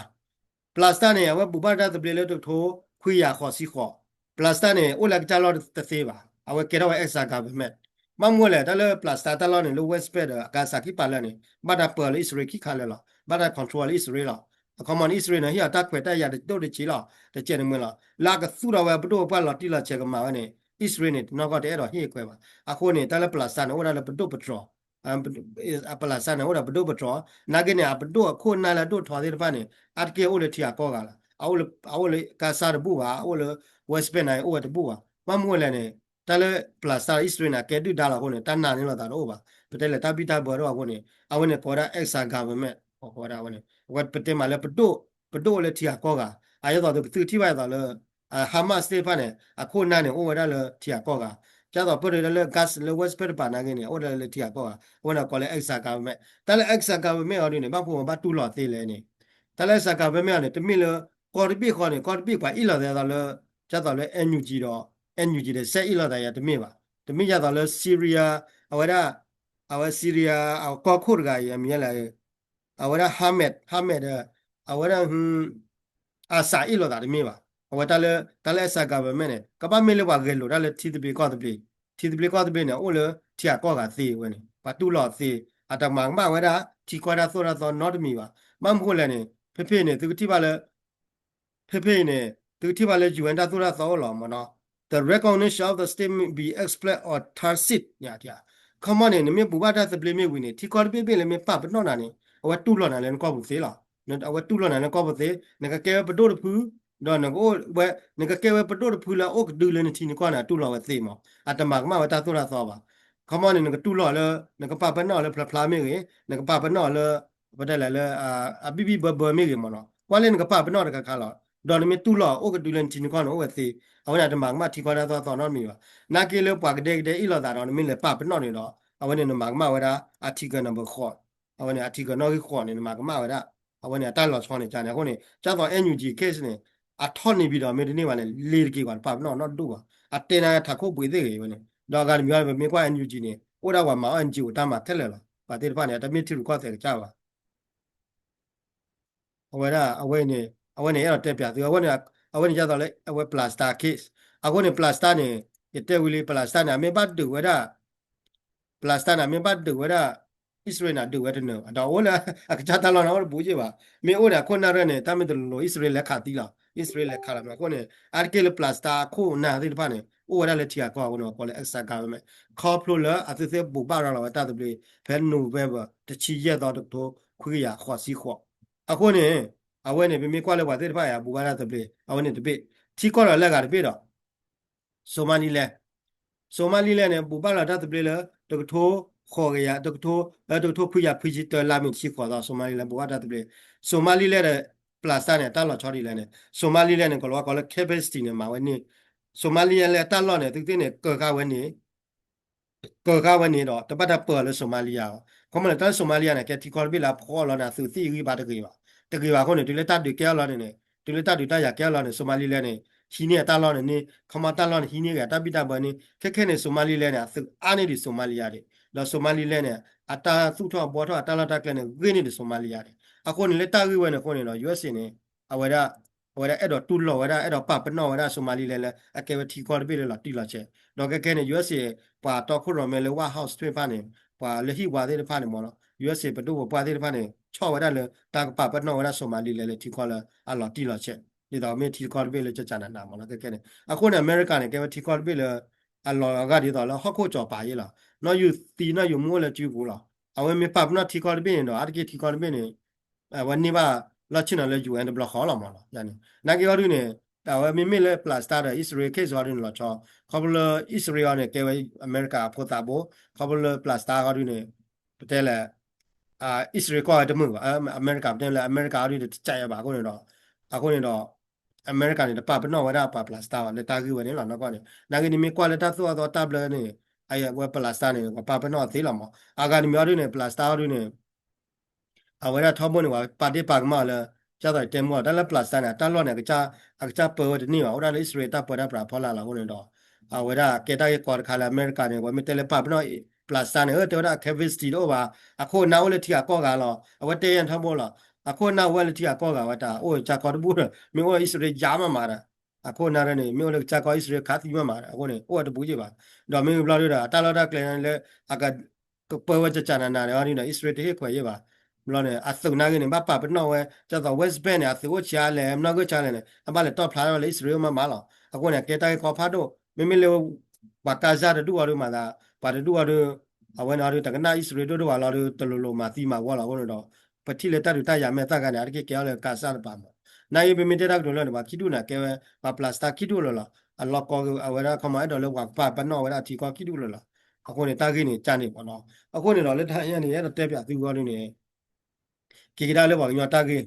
Black Star န့ၣ် အဝဲဘူၣ်ဘၣ်တၢ်သဘျ့လၢတကထိခွံကယၤဃိးဆံဃိး Black Star န့ၣ် အိၣ်လၢအကစၢ်လီၢ်တသ့ဘၣ် အဝဲကဲထီၣ်ဝဲ exile government ဘၣ်မနုၤလဲၣ် တၢ်လၢ Black Star တၢ်လီၢ်န့ၣ် လၢ West Bank ဒီး Gaza ခံပၤလၢာ်န့ၣ် ဘၣ်တၢ်ပၢလၢအံၣ်စရ့လးခံခါလၢာ်လီၤ ဘၣ်တၢ် control လၢအံၣ်စရ့လးလီၤ. အခီမီ အံၣ်စရ့လးန့ၣ် ဟ့ၣ်အီၤတၢ်ခွဲးတၢ်ယာ်တဒိၣ်တဆံးလီၤ တကဲးတမှဲၤလီၤ လၢအကသူၣ်ထီၣ်ဝဲပဒိၣ်ပပှၢ်လီၤတံၢ်လီၤဆဲးကမၤဝဲန့ၣ် အံၣ်စရ့လးန့ၣ် တနီၢ်ကီၢ်တအဲၣ်ဒိးဟ့ၣ်ခွဲးဘၣ်. အဃိန့ၣ် တၢ်လၢ Black Star န့ၣ် အိၣ်ဝဲဒၣ်လၢပဒိၣ်ပတြီၤ Black Star န့ၣ် အိၣ်ဒီးပဒိၣ်ပတြီၤ နာ်က့န့ၣ် အပဒိၣ်အခိၣ်အနၢ်လၢအဒိၣ်ထီသ့ၣ်တဖၣ်န့ၣ် အါတက့ၢ်အိၣ်လၢထံဂၤကီၢ်ဂၤလီၤ. အအိၣ်လၢ Gaza တဘူၣ်ဘၣ် အအိၣ်လၢ West Bank န့ၣ် အိၣ်ဝဲတဘူၣ်ဘၣ်. ဘၣ်မနုၤလဲၣ်န့ၣ် တၢ်လၢ Black Star အံၣ်စရ့လးန့ၣ် အကဲဒုၣ်ဒါလီၤအဃိန့ၣ် တၢ်နာ်န့ၢ်လိာ်သးတအိၣ်ဘၣ်. ပတဲလဲၣ်တၢ်ဘံၣ်တၢ်ဘၢတအိၣ်အဃိန့ၣ် အဝဲန့ၣ်ကိးဝဲဒၣ် exile government ကိးဝဲဒၣ်အဝဲန့ၣ် အဝဲပတဲမးလၢပဒိၣ် ပဒိၣ်အိၣ်လၢထံဂၤကီၢ်ဂၤ အဒ်သိးသုကထံၣ်ဘၣ်အသိးလၢ Hamas သ့ၣ်တဖၣ်န့ၣ် အခိၣ်အနၢ်န့ၣ် အိၣ်ဝဲဒၣ်လၢထံဂၤကီၢ်ဂၤ ဒ်သိးပၢၢ်လၢ Gaza လၢ West Bank တပၤနာ်က့န့ၣ် အိၣ်ဒၣ်လၢထံဂၤကီၢ်ဂၤ အဝဲန့ၣ်ကိးလၢ exile government တၢ်လၢ exile government အီၤဒ်န့ၣ် ဘၣ်ဖှိၣ်ဘၣ်တူၢ်လိာ်သ့လဲၣ်န့ၣ် တၢ်လၢ exile government အီၤန့ၣ် တမ့ၢ်လၢ ကီၢ်တဘ့ၣ်ဃီန့ၣ် ကီၢ်တဘ့ၣ်ပှၤအ့ၣ်လိာ်သးလၢ ဒ်သိးလၢ NUG ဒီး NUG ဒီး SAC အ့ၣ်လိာ်သးယါတမ့ၢ်ဘၣ်. တမ့ၢ်ဒ်သိးလၢ Syria အဝဲဒၣ် အဝဲ Syria အကီၢ်ခိၣ်တဂၤအံၤ အမံၤလၢ အဝဲဒၣ် Ahmed Ahmed အဝဲဒၣ် Assad အ့ၣ်လိာ်သးတမ့ၢ်ဘၣ်. အဝဲတၢ်လၢ တၢ်လၢ exile government န့ၣ် ကဘၣ်မ့ၢ်လၢပှၤဂဲၤလိာ်တၢ်လၢထံသဘျ့ကီၢ်သဘျ့ ထံသဘျ့ကီၢ်သဘျ့န့ၣ် အိၣ်လၢထံဂၤကီၢ်ဂၤသ့ဝဲန့ၣ် ပှၤတူၢ်လိာ်သ့ အတမၤကမၣ်ဝဲဒၣ် ထံကီၢ်တၢ်သိၣ်တၢ်သီနီတမံၤဘၣ်. ဘၣ်မနုၤလဲၣ်န့ၣ် ဖဲဖဲန့ၣ် သုကထံၣ်ဘၣ်လၢ ဖဲဖဲအံၤန့ၣ် သုကထံၣ်ဘၣ်လၢ UN တၢ်သိၣ်တၢ်သီအိၣ်လီၤမ့ၢ်နီၤ The recognition of the state may be expressed or tacit န့ၣ် ခီမီန့ၣ် နမ့ၢ်ဘူၣ်ဘၣ်တၢ်သဘျ့မ့ၢ်ဝံၤန့ၣ် ထံကီၢ်တဘ့ၣ်ဘ့ၣ်လၢမ့ၢ်ပာ်ပနီၣ်နၤန့ၣ် အဝဲတူၢ်လိာ်နၤလၢနကီၢ်ပူၤသ့လီၤ. အဝဲတူၢ်လိာ်နၤလၢကီၢ်ပူၤသ့ နကကဲဝဲပဒိၣ်တဖု ဒီးနကအိၣ်ဝဲ နကကဲဝဲပဒိၣ်တဖုလၢအအိၣ်ကဒုလၢနထံနကီၢ်န့ၣ် အတူၢ်လိာ်ဝဲသ့မး အတမၤကမၣ်ဝဲတၢ်သိၣ်တၢ်သီဘၣ်. ခီမီန့ၣ် နကတူၢ်လိာ်လၢ နကပာ်ပနီၣ်လၢဖျါဖျါမ့ၢ်ဂ့ၤ နကပာ်ပနီၣ်လၢ ပတဲလဲၣ်လၢ အဘံၣ်ဘံၣ်ဘၢဘၢမ့ၢ်ဂ့ၤမ့ၢ်နီၤ ကွၢ်လၢနကပာ်ပနီၣ်တခါခါလီၤ. ဒီးနမ့ၢ်တူၢ်လိာ်အိၣ်ကဒုလၢနထံနကီၢ်န့ၣ် အိၣ်ဝဲသ့ အဝဲန့ၣ်အတမၤကမၣ်ထံကီၢ်တၢ်သိၣ်တၢ်သီနီတမံၤဘၣ်. နာ်က့လၢပှၤကဒဲကဒဲအ့ၣ်လိာ်သးဒီး နမ့ၢ်လဲၤပာ်ပနီၣ်န့ၣ်ဒီး အဝဲန့ၣ်နမၤကမၣ်ဝဲဒၣ် Article number ဃိး အဝဲန့ၣ် Article နီၣ်ဂံၢ်ဃိးန့ၣ် နမၤကမၣ်ဝဲဒၣ် အဝဲန့ၣ်အတၢ်လီၤဆီန့ၣ် ကန့ၣ် အဃိန့ၣ် ဒ်သိး NUG case န့ၣ် အထီၣ်န့ၢ်ဘံၤဒီးမ့ၢ်တန့ၢ်ဘၣ်န့ၣ် လ့ၤတက့ၤပှၤတပာ်ပနီၣ်နီတဒူၣ်ဘၣ်. အတဲနၤထးခိၣ်ပှ့ၤသ့ၣ်ဂ့ၤဝဲန့ၣ် ဒီးအဂၤတမံၤပမ့ၢ်ကွၢ် NUG န့ၣ် အိၣ်ဒၣ်ပှၤမၤအီၣ် NGO တၢ်မၤထဲလဲၣ်လီၤ. ပှၤသ့ၣ်တဖၣ်န့ၣ် အတမ့ၢ်ထံရူၢ်ကီၢ်သဲးကစၢ်ဘၣ်. အဝဲဒၣ် အဝဲန့ၣ် အဝဲန့ၣ် အဲၣ်ဒိးတဲပၠးသု အဝဲန့ၣ် အဝဲန့ၣ်ဒ်သိးလၢ အဝဲ Palestine case အဃိန့ၣ် Palestine န့ၣ် ယတဲဝံၤလံ Palestine န့ၣ် အမ့ၢ်ဘၣ်ဒုးဝဲဒၣ် Palestine န့ၣ် အမ့ၢ်ဘၣ်ဒုးဝဲဒၣ် အံၣ်စရ့လးန့ၣ် ဒုးဝဲတနၢၤဘၣ် ဒီးအိၣ်လၢ အကစၢ်တၢ်လီၢ်န့ၣ် အိၣ်တဘူးက့ဘၣ်. မ့ၢ်အိၣ်န့ၣ် အခိၣ်နၢ်ရဲၣ်န့ၣ် တၢ်မ့ၢ်တလိၤလိၤ အံၣ်စရ့လးလဲၤခးသံလီၤ. အံၣ်စရ့လးလဲၤခးလီၤမး အဃိန့ၣ် အါတက့ၢ်လၢ Palestine အခိၣ်နၢ်သ့ၣ်တဖၣ်န့ၣ် အိၣ်ဝဲဒၣ်လၢထံဂၤကီၢ်ဂၤအဃိန့ၣ် ပှၤကိးလၢ Gaza ဝဲမး ခီဖျိလၢအသုသ့ၣ်ဘူၣ်ဘၣ်ရၤလီၤဝဲတၢ်သဘျ့ ဖဲ November တဆံယဲၢ်သီ တကထိခွံကယၤဃိးဆံဃိး အဃိန့ၣ် အဝဲန့ၣ် ပမ့ၢ်ကွၢ်လၢပှၤသ့ၣ်တဖၣ်အံၤ အဘူၣ်ဘၣ်တၢ်သဘျ့ အဝဲန့ၣ်တဘ့ၣ် ထံကီၢ်ဒီးလၢအဂၤတဘ့ၣ်ဒီး Somaliland Somaliland န့ၣ် ဘူၣ်ဘၣ်လီၤတၢ်သဘျ့လၢ တကထိဃိးကယၤ တကထိ တကထိခွံကယၤခွံဆံတၢ လါမ့ၤတဆံဃိးသီ Somaliland ဘူၣ်ဘၣ်တၢ်သဘျ့ Somaliland ဒီး Palestine န့ၣ် တၢ်လီၤဆီဒ်လဲၣ်န့ၣ် Somaliland န့ၣ် ကလီၤဝါကိးလၢ capacity န့ၣ် မၤဝဲန့ၢ် Somaliland လၢတၢ်လီၢ်န့ၣ် သုသ့ၣ်န့ၣ် ကၢၤဃာ်ဝဲန့ၣ် ကၢၤဃာ်ဝဲန့ၣ်ဒီး တဘၣ်တၢ်ပၢၤလၢ Somalia အီၤ ခီမီလၢတၢ်လၢ Somalia န့ၣ် ကဲထံကီၢ်တဘ့ၣ်လၢအဖှီၣ်လီၤန့ၣ် အသုးသံၣ်ဂံၢ်ဘါတဂ့ၤဘၣ် တဂ့ၤဘၣ်အဃိန့ၣ် တုၤလၢတၢ်ဒုးကဲအီၤလီၤန့ၣ်န့ၣ် တုၤလၢတၢ်ဒုးတၢ်ယၤကဲအီၤလီၤန့ၣ် Somaliland န့ၣ် ဟံးန့ၢ်အတၢ်လီၢ်န့ၣ်န့ၣ် ခီမီတၢ်လီၢ်န့ၣ် ဟံးန့ၢ်ဂ့ၤ အတၢ်ဘံၣ်တၢ်ဘၢန့ၣ် ခဲခဲန့ၣ် Somaliland န့ၣ် အသုးအါန့ၢ်ဒံး Somalia ဒံး ဒီး Somaliland န့ၣ် အတၢ်သူၣ်ထီၣ်ဘှီထီၣ်အတၢ်လီၢ်တၢ်ကျဲန့ၣ် ဂ့ၤန့ၢ်ဒံး Somalia ဒံး အဃိန့ၣ် လၢတၢ်ဂ့ၢ်ဝဲန့ၣ်အဃိန့ၣ်ဒီး USA န့ၣ် အဝဲဒၣ် အဝဲဒၣ်အဲၣ်ဒိးတူၢ်လိာ်ဝဲဒၣ် အဲၣ်ဒိးပာ်ပနီၣ်ဝဲဒၣ် Somaliland လၢအကဲဝဲထံကီၢ်တဘ့ၣ်လၢလီၤတံၢ်လီၤဆဲး ဒီးခဲခဲန့ၣ် USA ပှၤတီခိၣ်ရိၣ်မဲလၢ White House သ့ၣ်တဖၣ်န့ၣ် ပှၤလၢဟံၣ်ဝါသ့ၣ်တဖၣ်န့ၣ်မ့ၢ်လီၤ USA ပဒိၣ်ပပှၢ်သ့ၣ်တဖၣ်န့ၣ် ဆီၣ်ဝဲဒၣ်လၢတၢ်ကပာ်ပနီၣ်ဝဲဒၣ် Somaliland လၢထံကီၢ်လၢအလီၤတံၢ်လီၤဆဲး ဒ်သိးမ့ၢ်ထံကီၢ်တဘ့ၣ်လၢကကနနမ့ၢ်လီၤ ခဲခဲန့ၣ် အဃိန့ၣ် အမဲရကၤန့ၣ် ကဲဝဲထံကီၢ်တဘ့ၣ်လၢ အလီၤဂာ်ဒ်သိးလၢဟီၣ်ခိၣ်ကၠီၤပၤယ့လီၤ နီၢ်ယုၢ်သံနီၢ်ယုၢ်မူအိၣ်လၢစုပူၤလီၤ အဝဲမ့ၢ်ပာ်ပနီၣ်ထံကီၢ်တဘ့ၣ်န့ၣ်ဒီး အါတက့ၢ်ထံကီၢ်တဘ့ၣ်န့ၣ် အဝဲန့ၢ်ဘၣ်လီၢ်ဆ့ၣ်နီၤလၢ ယူၣ်အဲၣ် တဘျီဃီလီၤမ့ၢ်လီၤ နာ်က့အီၤဒုန့ၣ် အဝဲမ့မ့ၢ်လၢ Palestine ဒီး အံၣ်စရ့လး case အီၤဒုန့ၣ်လီၤဆီ ခီဖျိလၢ အံၣ်စရ့လးအီၤန့ၣ် ကဲဝဲအမဲရကၤအဖိသးဘိ ခီဖျိလၢ Palestine အီၤဒုန့ၣ် ပတဲလဲၣ် အံၣ်စရ့လးကီၢ်ဝဲတမုာ်ဘၣ် အမဲရကၤပတဲလၢအမဲရကၤအီၤဒုတကးယဲဘၣ်အဃိန့ၣ်ဒီး အဃိန့ၣ်ဒီး အမဲရကၤန့ၣ် တပာ်ပနီၣ်ဝဲဒၣ်ပှၤ Palestine ဘၣ် လၢတၢ်ဂ့ၢ်ဝဲန့ၣ်လီၤ နီၢ်ကီၢ်န့ၣ် နာ်က့န့ၣ်မ့ၢ်ကွၢ်လၢတၢ်သိၣ်အသီတၢ်ဘျၢန့ၣ် အဝဲ Palestine န့ၣ် ပှၤပာ်ပနီၣ်သ့လီၤမ့ၢ် အဂၤတမံၤအီၤဒုန့ၣ် Palestine အီၤဒုန့ၣ် အဝဲဒၣ်ထီဘိန့ၣ် ပှၤပာ်ဒ့ၣ်ပာ်ကမၣ်အီၤလၢ ကၢ်သိးတဲမူအီၤ တၢ်လၢ Palestine န့ၣ် အတၢ်လီၢ်န့ၣ် အကစၢ်ပၢဝဲတန့ၢ်ဘၣ် အိၣ်ဒၣ်လၢအံၣ်စရ့လးတၢ်ပၢတၢ်ပြးဖီလာ်လီၤအဃိန့ၣ်ဒီး အဝဲဒၣ်ကဲတၢ်ဂ့ၢ်ကီတခါလၢအမဲရကၤန့ၣ် ပှၤမ့ၢ်တဲလၢပာ်ပနီၣ် Palestine န့ၣ် တဲဝဲဒၣ် capacity တအိၣ်ဘၣ် အခိၣ်အနၢ်အိၣ်လၢထံဂၤကီၢ်ဂၤလီၤ အဝဲတဲယဲၢ်ထီဘိလီၤ အခိၣ်အနၢ်အိၣ်ဝဲလၢထံဂၤကီၢ်ဂၤဝဲတၢ် အိၣ်ကစၢ်ကီတဘူၣ်ဒီး မ့ၢ်အိၣ်လၢအံၣ်စရ့လးယါမးမးဒီး အခိၣ်အနၢ်ရဲၣ်န့ၣ် မ့ၢ်အိၣ်လၢကစၢ်ကီၢ်အံၣ်စရ့လးခးသံမးမးဒီး အဃိန့ၣ် အိၣ်ဝဲတဘူးယ့ၢ်ဘၣ် ဒီးမ့ၢ်ဘျီဒုဒီး အတၢ်လီၢ်တၢ်ကျဲလၢ အကပၢဝဲကကနနၤန့ၣ်အီၤဒုဒီး အံၣ်စရ့လးတဟ့ၣ်ခွဲးယ့ၢ်ဘၣ် ဘျီန့ၣ် အသုးနာ်က့န့ၣ် ဘၣ်ပာ်ပနီၣ်ဝဲ ကၢ်သိး West Bank န့ၣ် အသုးအိၣ်ဆံးအါလဲၣ် မနီၢ်ဂ့ၢ်ဆံးအါလဲၣ်န့ၣ် အဘၣ်လဲၤတီၢ်ဖျါထီၣ်ဝဲလၢအံၣ်စရ့လးမးမးလီၤ အဃိန့ၣ် ကဲတၢ်ဂ့ၢ်ကီဖးဒိၣ် မ့မ့ၢ်လၢ ပှၤကါစၢ်တဒူၣ်အီၤဒုမၤသး ပှၤတဒူၣ်အီၤဒု အဝဲန့ၣ်အီၤဒု တကနၣ်အံၣ်စရ့လးဒိၣ်ဒိၣ်ဘၣ်လီၤဒု တလိၤလိၤမၤသံမၤဝီလီၤအဃိန့ၣ်ဒီး ပထံၣ်လၢတၢ်ဒုးတၢ်ယၤမဲာ်သၣ်ခါန့ၣ် အါတက့ၢ်ကဲအီၤလၢကါစၢ်တပၤမး နာ်က့ပမ့ၢ်တဲတၢ်ကတိၤလၢန့ၣ် ပှၤခံဒူၣ်န့ၣ် ကဲဝဲ ပှၤ Palestine ခံဒူၣ်လၢာ်လီၤ အလီၢ်ကီအဝဲဒၣ်ခီမီ အဲၣ်ဒိးလၢပှၤပာ်ပနီၣ်ဝဲဒၣ်ထံကီၢ်ခံဒူၣ်လၢာ်လီၤ အဃိန့ၣ် တၢ်ဂ့ၢ်န့ၣ် ကန့ၣ်မးလီၤ အဃိန့ၣ်ဒီး လၢတဟါညါန့ၣ် အဲၣ်ဒိးတဲပၠးသုဂီၢ်ဒုန့ၣ် က့ၤကဒါလၢပှၤကညီတၢ်ဂ့ၢ်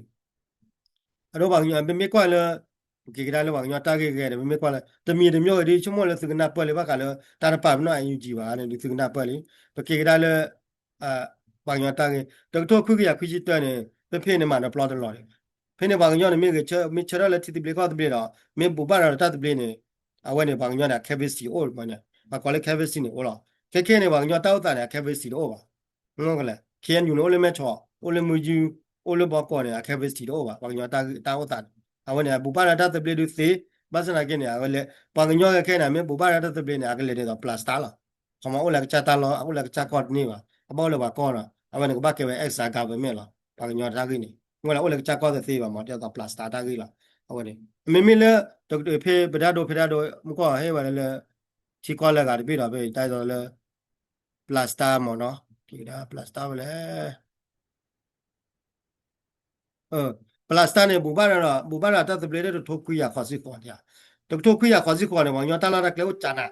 အဒိပှၤကညီ ပမ့ၢ်ကွၢ်လၢ ပက့ၤကဒါလၢပှၤကညီတၢ်ဂ့ၢ်ဂ့ၤန့ၣ် ပမ့ၢ်ကွၢ်လၢ တမံၤတမံၤဂ့ၤဒ်ဆိကမိၣ်လၢသုကနၢ်ပၢၢ်လံဘၣ်ဃးလၢ တၢ်တပာ်ပနီၣ် NUG ဘၣ်န့ၣ် ဒ်သုကနၢ်ပၢၢ်လံ ပက့ၤကဒါလၢ ပှၤကညီတၢ်ဂ့ၢ် တကထိခွံကယၤခွံဆံတၢန့ၣ် ဖဲဖဲန့ၣ်မၤနၢၤပျီတလီၢ်န့ၣ် ဖဲန့ၣ်ပှၤကညီန့ၣ် မ့ၢ်ဂ့ၤဆၢ မ့ၢ်ဆၢထၢၣ်လၢထံသဘျ့ကီၢ်သဘျ့ဒီး မ့ၢ်ဘူၣ်ဘၣ်ဒီးတၢ်သဘျ့န့ၣ် အဝဲန့ၣ် ပှၤကညီန့ၣ် အ capacity အိၣ်န့ၣ် ပှၤကိးလၢ capacity န့ၣ်အိၣ်လီၤ ခဲခဲန့ၣ် ပှၤကညီတၢ်အိၣ်သးန့ၣ် အ capacity တအိၣ်ဘၣ် မ့ၢ်ကလဲၣ် KNU န့ၣ် အိၣ်လၢမဲၢ်ဆီး အိၣ်လၢမုၢ်ယူၢ် အိၣ်လၢဘီကီးန့ၣ် အ capacity တအိၣ်ဘၣ် ပှၤကညီတၢ်အိၣ်သးန့ၣ် အဝဲန့ၣ် အဘူၣ်ဘၣ်ဒီးတၢ်သဘျ့ဒုးသ့ ဘၣ်ဆၣ်သနာ်က့န့ၣ် အဝဲလဲၤ ပှၤကညီခဲခဲန့ၣ် မ့ၢ်ဘူၣ်ဘၣ်ဒီးတၢ်သဘျ့န့ၣ် အကလဲၤဒ်သိး Palestine လီၤ ခီမီအိၣ်လၢကစၢ်တၢ်လီၢ် အိၣ်လၢကစၢ်ကီၢ်တန့ၢ်ဘၣ် အဘၣ်အိၣ်လၢပှၤကီၢ်ဒီး အဝဲန့ၣ်ကဘၣ်ကဲဝဲ extra government လီၤ ပှၤကညီတၢ်ဂ့ၢ်န့ၣ် မ့ၢ်လၢအိၣ်လၢကစၢ်ကီၢ်သ့သ့ဘၣ်မး ဒ်သိး Palestine တၢ်ဂ့ၢ်လီၤ အဝဲန့ၣ် မ့မ့ၢ်လၢ တကဖဲပဒၣ်ဒိဖဲဒၣ်ဒိ မုၢ်ကီၢ်ဟဲဝဲလၢ ထံကီၢ်လၢအဂၤတဘ့ၣ်ဒီး ဖဲတၢ်ဒ်သိးလၢ Palestine မးနီၤ က့ၤဒၣ် Palestine ဝဲလဲၣ် Palestine န့ၣ် ဘူၣ်ဘၣ်ဒီး ဘူၣ်ဘၣ်ဒီးတၢ်သဘျ့လၢတကထိခွံကယၤဃိးဆံဃိးန့ၣ် တကထိခွံကယၤဃိးဆံဃိးန့ၣ် ပှၤကညီတၢ်လီၢ်တၢ်ကျဲအိၣ်ကနး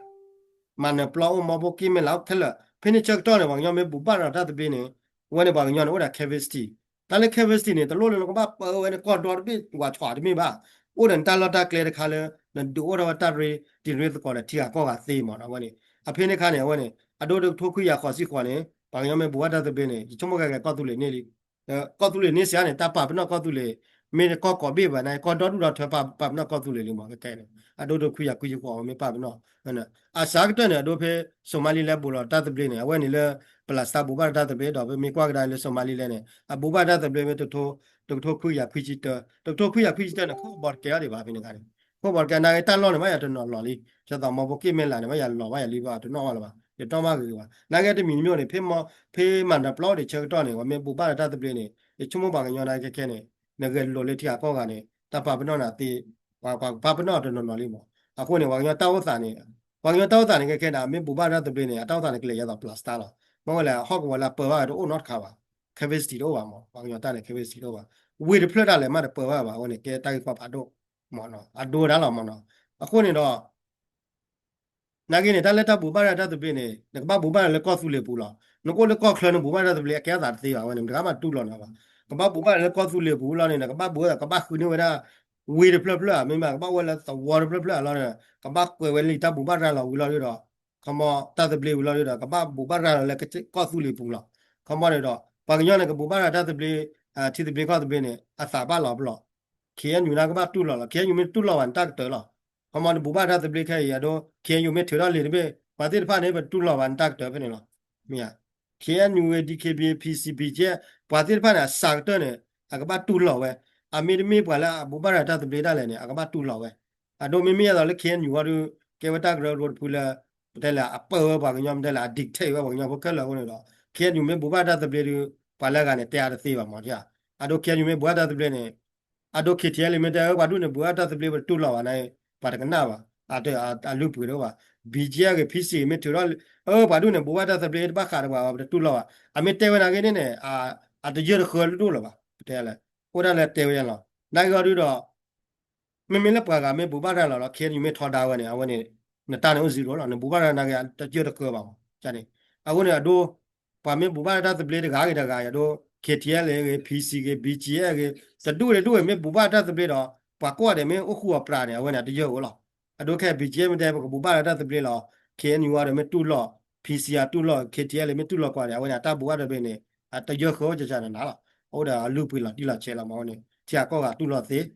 မၤနၢၤပျီအိၣ်မီဘိက့ၢ်မဲာ်လးအိၣ်ခဲလၢာ် ဖဲန့ၣ်ဆၢကတီၢ်န့ၣ် ပှၤကညီမ့ၢ်ဘူၣ်ဘၣ်ဒီးတၢ်သဘျ့န့ၣ် အဝဲန့ၣ်ပှၤကညီန့ၣ်အိၣ်ဒီး capacity တၢ်လၢ capacity န့ၣ် တလိၣ်လၢနကဘၣ်ပၢဝဲန့ၣ် ကီၢ်ဒီတဘ့ၣ်ဝးဆီးတမ့ၢ်ဘၣ် အိၣ်ဒီးနတၢ်လီၢ်တၢ်ကျဲတခါလၢ နဒုးအိၣ်ထီၣ်ဝဲတၢ်ရ့ တံၤရ့သကိးဒီးထံဂၤကီၢ်ဂၤသ့မးနီၤ အဝဲန့ၣ် အဖဲန့ၣ်ခါန့ၣ် အဝဲန့ၣ် အဒိတကထိခွံကယၤဃိးဆံဃိးန့ၣ် ပှၤကညီမ့ၢ်ဘူၣ်ဘၣ်တၢ်သဘျ့န့ၣ် ယဆိကမိၣ်ခဲကဲကီၢ်သူလ့ၤန့ၢ်လံ ကီၢ်သူလ့ၤန့ၢ်စ့ၢ်န့ၣ် တၢ်ပာ်ပနီၣ်ကီၢ်သူလ့ၤ မ့ၢ်ကီၢ်ကိးဘ့ၣ်ဘၣ်န့ၣ် ကီၢ်ဒီဒူၣ်ဒီထၢပာ်ပနီၣ်ကီၢ်သူလ့ၤလံမး ခဲခဲန့ၣ် အဒိဒိခွံယၤခွံဆံဃိးမ့ၢ်ပာ်ပနီၣ် အစှၤကတၢၢ်န့ၣ် အဒိဖဲ Somaliland ဘူးလီၤတၢ်သဘျ့န့ၣ် အဝဲန့ၣ်လၢ ပလၢစတၢ်ဘူးဘၣ်ဒီးတၢ်သဘျ့ဒီး ပမ့ၢ်ကွၢ်ကဒါလၢ Somaliland န့ၣ် အဘူးဘၣ်တၢ်သဘျ့မ့ၢ်တကထိခွံကယၤခွံဆံတၢ တကထိခွံကယၤခွံဆံတၢန့ၣ် ခိၣ်ဘီတကဲအီၤဒံးဘၣ်ဖဲန့ၣ်ခါန့ၣ် ခိၣ်ဘီတကဲ နာ်က့တၢ်လီၢ်န့ၣ် ဘၣ်ယၤတနီၤလီၤလံ ဒ်သိးမီဖိက့ၢ်မဲၢ်လးန့ၣ် ဘၣ်ယၤလီၤဘၣ်ယၤလံဘၣ်တနီၣ်ဘၣ်လၢၤဘၣ် ယတီၢ်မးဂ့ၤဂ့ၤဘၣ် နာ်က့တမံၤတမံၤန့ၣ် ဖဲမၤနၢၤပျီအိၣ်ဒံးဆၢကတီၢ်န့ၣ် ပှၤမ့ၢ်ဘူးဘၣ်ဒီးတၢ်သဘျ့န့ၣ် ယဆိကမိၣ်ပှၤကညီနာ်က့ခဲခဲန့ၣ် နဂဲၤလိာ်လၢထံဂၤကီၢ်ဂၤန့ၣ် တၢ်ပာ်ပနီၣ်နၤသ့ ပှၤကပာ်ပနီၣ်တနီၤနီၤလံမး အဃိန့ၣ် ပှၤကညီတၢ်အိၣ်သးန့ၣ် ပှၤကညီတၢ်အိၣ်သးန့ၣ် ခဲခဲန့ၣ် မ့ၢ်ဘူးဘၣ်တၢ်သဘျ့န့ၣ် အတၢ်အိၣ်သးန့ၣ် ကလဲၤယဲသိးပလၢစတၢ်လီၤ မ့ၢ်ဝဲလဲၣ် ဟီၣ်ကဝီၤလၢအပၢဘၣ်ဝဲတအိၣ်နီတခါဘၣ် capacity တအိၣ်ဘၣ်မး ပှၤကညီတၢ်န့ၣ် capacity တအိၣ်ဘၣ် ဝ့ၢ်တဖျၢၣ်ဒၣ်လဲာ်မးတပၢဘၣ်ဘၣ် အဝဲန့ၣ် ကဲတၢ်ဂ့ၢ်ကီဖးဒိၣ် မးနီၤ အဒိဒၣ်လီၤမးနီၤ အဃိန့ၣ်ဒီး နာ်က့န့ၣ် တၢ်လၢတၢ်ဘူးဘၣ်တၢ်သဘျ့န့ၣ် နကဘၣ်ဘူးဘၣ်လၢကီၢ်သူလ့ၤပူၤလီၤ နကအိၣ်လၢကီၢ်ချၢနဘူးဘၣ်တၢ်သဘျ့ အကဲအသးတသ့ဘၣ် အဝဲန့ၣ် မတဂၤမးတူၢ်လိာ်နၤဘၣ် ကဘၣ်ဘူးဘၣ်လၢကီၢ်သူလ့ၤပူၤလီၤန့ၣ် နကဘၣ်ဘူးကဘၣ်ဃုန့ၢ်ဝဲဒၣ် ဝ့ၢ်တဖျၢၣ်ဖျၢၣ်ဧါ မ့မ့ၢ်ကဘၣ်ဝဲလၢသဝီတဖျၢၣ်ဖျၢၣ်ဧါလီၤန့ၣ် ကဘၣ်ကွဲးဝဲလံာ်တၢ်ဘူးဘၣ်ရၤလီၤဝံၤလီၤဒီး ခီမီတၢ်သဘျ့ဝံၤလီၤဒီး ကဘၣ်ဘူးဘၣ်ရၤလီၤလၢကီၢ်သူလ့ၤပူၤလီၤ ခီမီန့ၣ်ဒီး ပှၤကညီန့ၣ် ကဘူးဘၣ်ရၤတၢ်သဘျ့ ထံသဘျ့ကီၢ်သဘျ့န့ၣ် အသးဘၣ်လီၤပလီၢ် ခ့ၣ်အဲၣ်ယူၣ် နကဘၣ်တူၢ်လိာ်လီၤ ခ့ၣ်အဲၣ်ယူၣ် မ့ၢ်တူၢ်လိာ်ဘၣ်န့ၣ် တၢ်ကတၢၢ်လီၤ ခီမီနဘူးဘၣ်တၢ်သဘျ့ခဲအံၤအဒိ ခ့ၣ်အဲၣ်ယူၣ် မ့ၢ်ထုးထီၣ်လံာ်တဘ့ၣ် ပှၤသ့ၣ်တဖၣ်န့ၣ် ပတူၢ်လိာ်ဘၣ်န့ၣ် တၢ်ကတၢၢ်ဖဲန့ၣ်လီၤ မ့ၢ်ဧါ ခ့ၣ်အဲၣ်ယူၣ် ဝဲ DKBA PC BGF ပှၤသ့ၣ်တဖၣ်န့ၣ် အစှၤကတၢၢ်န့ၣ် အကဘၣ်တူၢ်လိာ်ဝဲ အမ့တမ့ၢ်ပှၤလၢအဘူးဘၣ်ရၤတၢ်သဘျ့ဒၣ်လဲာ်န့ၣ် အကဘၣ်တူၢ်လိာ်ဝဲ အဒိမ့မ့ၢ်အသိးလၢ ခ့ၣ်အဲၣ်ယူၣ် အီၤဒီး ကဲဝဲတၢ်ကရၢကရိတဖုလၢ ပတဲလဲၣ် အပၢဝဲပှၤကညီ ပတဲလဲၣ် အ dictate ဝဲပှၤကညီဖိခဲလၢာ်အဃိန့ၣ်ဒီး ခ့ၣ်အဲၣ်ယူၣ် မ့ၢ်ဘူးဘၣ်တၢ်သဘျ့ဒီး ပှၤလၢအဂၤန့ၣ် တဲအါတသ့ဘၣ်မး အဒိ ခ့ၣ်အဲၣ်ယူၣ် မ့ၢ်ဘူးဘၣ်တၢ်သဘျ့န့ၣ် အဒိ ခ့ၣ်ထံၣ်အဲၣ်လ့ၣ် မ့ၢ်တဲ ပှၤဒူၣ်န့ၣ် ဘူးဘၣ်တၢ်သဘျ့ ပတတူၢ်လိာ်ဘၣ်န့ၣ် ပှၤတကနၣ်ဘၣ် အလုၢ်အပှ့ၤတအိၣ်ဘၣ် BGF ဂ့ၤ PC ဂ့ၤ မ့ၢ်ထုးထီၣ် အၢ ပှၤဒူၣ်န့ၣ် ဘူးဘၣ်တၢ်သဘျ့ တဘၣ်ဃးဒီးပှၤဘၣ် ပတတူၢ်လိာ်ဘၣ် အမ့ၢ်တဲဝဲနာ်က့န့ၣ်န့ၣ် အတယၢၢ်တဃၢလၢဒိၣ်လၢၤဘၣ် ပတဲလဲၣ် အိၣ်ဒၣ်လၢတဲဝဲယါလီၤ နာ်က့အီၤဒုဒီး မ့မ့ၢ်လၢပှၤဂၤမ့ၢ်ဘူးဘၣ်ရၤလီၤလီၤ ခ့ၣ်အဲၣ်ယူၣ် မ့ၢ်ထီဒါဝဲန့ၣ် အဝဲန့ၣ် နတၢ်န့ၣ်အိၣ် zero လီၤ နဘူးဘၣ်ရၤနာ်က့ တယၢၢ်တဃၢဘၣ်မး န့ၣ် အဃိန့ၣ် အဒိ ပှၤမ့ၢ်ဘူးဘၣ်တၢ်သဘျ့တဂၤဂ့ၤတဂၤဂ့ၤ အဒိ ခ့ၣ်ထံၣ်အဲၣ်လ့ၣ်ဂ့ၤ PC ဂ့ၤ BGF ဂ့ၤ တဒူၣ်ဂ့ၤတဒူၣ်ဂ့ၤ မ့ၢ်ဘူးဘၣ်တၢ်သဘျ့ဒီး ပှၤကိးဂၤဒဲးမ့ၢ်အိၣ်ဃူအိၣ်ပြးန့ၣ် အဝဲန့ၣ် အတယၢၢ်ဧိၤလီၤ အဒိခဲ BGF မ့ၢ်တဲ ပကဘူးဘၣ်လၢတၢ်သဘျ့လီၤ ခ့ၣ်အဲၣ်ယူၣ် အီၤဒီးမ့ၢ်တူၢ်လိာ် PC အတူၢ်လိာ် ခ့ၣ်ထံၣ်အဲၣ်လ့ၣ် မ့ၢ်တူၢ်လိာ်ကွၢ်န့ၣ် အဝဲန့ၣ် အတၢ်ဘူးဘၣ်တၢ်သဘျ့န့ၣ် အတယၢၢ်ဃၢအိၣ်ကကနၤနၤလီၤ အအိၣ်ဒီးအလုၢ်အပှ့ၤလီၤတံၢ်လီၤဆဲးလီၤမး အဝဲန့ၣ် ထံဂၤကီၢ်ဂၤတူၢ်လိာ်သ့ ဒီး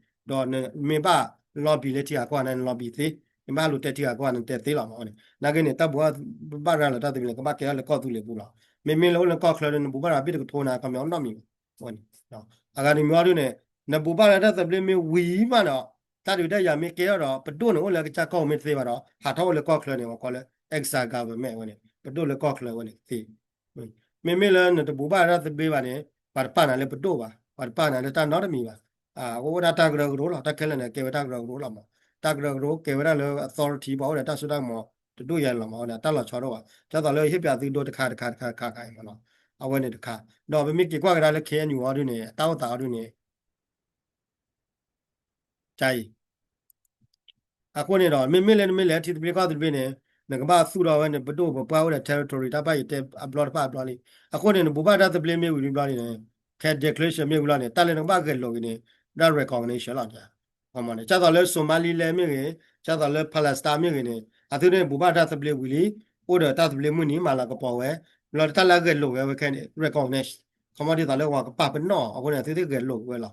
နမ့ၢ်ဘၣ် lobby လၢထံဂၤကီၢ်ဂၤန့ၣ် န lobby သ့ နမ့ၢ်ဟးလူၤတဲထံဂၤကီၢ်ဂၤန့ၣ် နတဲသ့လီၤမး အဝဲန့ၣ် နာ်က့န့ၣ် တၢ်ဘူးဘၣ်ရၤလီၤတၢ်သဘျ့န့ၣ် ကဘၣ်ကဲထီၣ်လၢကီၢ်သူလ့ၤပူၤလီၤ မ့မ့ၢ်လၢအိၣ်လၢကီၢ်ချၢဒီး နဘူးဘၣ်ရၤဘ့ၣ်တကထိန့ၣ် ကမ့ၢ်အီၤနီတမံၤဘၣ် အဝဲန့ၣ် အဂၤတမံၤအီၤဒုန့ၣ် နဘူးဘၣ်လၢတၢ်သဘျ့မ့ၢ်ဝံၤမးဒီး တၢ်ဒုးတၢ်ယၤမ့ၢ်ကဲထီၣ်ဒီး ပဒိၣ်န့ၣ်အိၣ်လၢကစၢ်ကီၢ်မ့ၢ်တသ့ဘၣ်ဒီး ဟးထီၣ်အိၣ်လၢကီၢ်ချၢန့ၣ် ပှၤကိးလၢ exile government ဝဲန့ၣ် ပဒိၣ်လၢကီၢ်ချၢဝဲန့ၣ်သ့ မ့မ့ၢ်လၢနတဘူးဘၣ်တၢ်သဘျ့ဘၣ်န့ၣ် ပှၤတပာ်နၤလၢပဒိၣ်ဘၣ် ပှၤတပာ်နၤလၢတၢ်နီတမံၤဘၣ် အအိၣ်ဝဲဒၣ်တၢ်ကရၢကရိလီၤ တၢ်ခဲလၢာ်န့ၣ် ကဲဝဲတၢ်ကရၢကရိလီၤမး တၢ်ကရၢကရိကဲဝဲဒၣ်လၢ authority ပှၤအိၣ်ဒီးတၢ်စိတၢ်ကမီၤ တဒိၣ်ယဲလီၤမး အဝဲန့ၣ် တၢ်လီၤဆီတအိၣ်ဘၣ် ဒ်သိးလၢ ဟ့ၣ်ပၠးသုဒိတခါတခါတခါတခါ ခါအံၤမးနီၤ အဝဲန့ၣ်တခါ ဒီးပမ့ၢ်က့ၤကွၢ်ကဒါလၢ ခ့ၣ်အဲၣ်ယူၣ် အီၤဒုန့ၣ် အတၢ်အိၣ်သးအီၤဒုန့ၣ် အဃိန့ၣ်ဒီး မ့မ့ၢ်လၢနမ့ၢ်လဲၤထံသဘျ့ကီၢ်သဘျ့န့ၣ် နကဘၣ်သူၣ်ထီၣ်ဝဲန့ၣ် ပဒိၣ်ပပှၢ်အိၣ်ဒီး territory တၢ်ဘၣ်ယတဲအဘျီတဖၣ်အဘျီလံ အဃိန့ၣ် နဘူးဘၣ်တၢ်သဘျ့မ့ၢ်ဝံၤလံဘျီန့ၣ် ခဲ declaration မ့ၢ်ဝံၤလီၤန့ၣ် တၢ်လၢနကဘၣ်ဂဲၤလိာ်က့ၤန့ၣ် ဒၣ် recognition လီၤ ဒ်သိးလၢ Somaliland မ့ၢ်ဂ့ၤ ဒ်သိးလၢ Palestine မ့ၢ်ဂ့ၤန့ၣ် အသုန့ၣ်ဘူးဘၣ်တၢ်သဘျ့ဝံၤလံ အိၣ်ဒီးတၢ်သဘျ့မုၢ်နံၤ မၤလၤကပီၤဝဲ လီၤတၢ်လၢအဂဲၤလိာ်ဝဲခဲန့ၣ် recognition ခီမီဒ်သိးလၢပှၤကပာ်ပနီၣ်အဃိန့ၣ် အသုသ့ၣ်ဂဲၤလိာ်ဝဲလီၤ